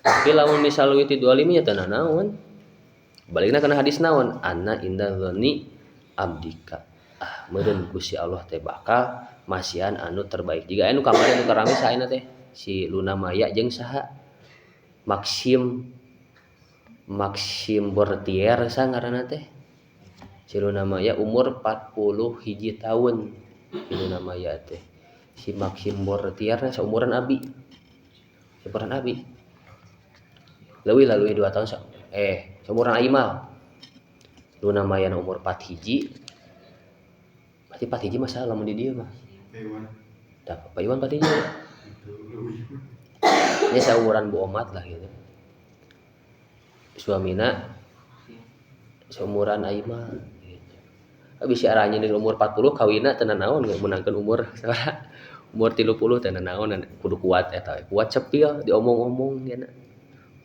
Tapi lamun misal leuwih ti 25 nya teu naon. Balikna kana hadis naon? Ana inda dzanni abdika. Ah, meureun ku si Allah teh bakal masihan anu terbaik. Jiga anu kamari anu rame saena teh si Luna Maya jeung saha? Maxim Bortier sa ngaranna teh. Si Luna Maya umur 41 tahun. Si Luna Maya teh. Si Maxim Bortier saumuran abi. Saumuran abi. Leuwih lah, leuwih 2 tahun saumuran Aimal. Luna Maya umur 4 hiji. Berarti 4 hiji mah lamun di dieu mah. Tah, Pak Iwan 4 hiji. Ini saumuran Bu Omat lah gitu. Suamina seumuran Aimal gitu. Habis si arahnya di umur 40 kawina teu naon geus meunangkeun umur sabaraha? Umur 30 teu naon kudu kuat eta kuat cepil diomong-omong nya.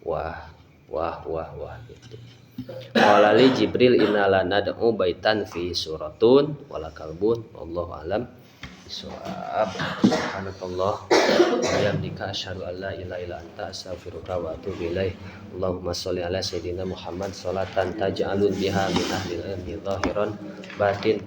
Wah, wah, wah, wah gitu. Qala li Jibril inna la nad'u baitan fi suratun wala kalbun wallahu alam bisawab. Subhanakallah wa bihamdika asyhadu an la ilaha illa anta astaghfiruka wa atubu ilaik. Allahumma sholli ala sayidina Muhammad sholatan taj'alun biha min ahli ilmi zahiran batin.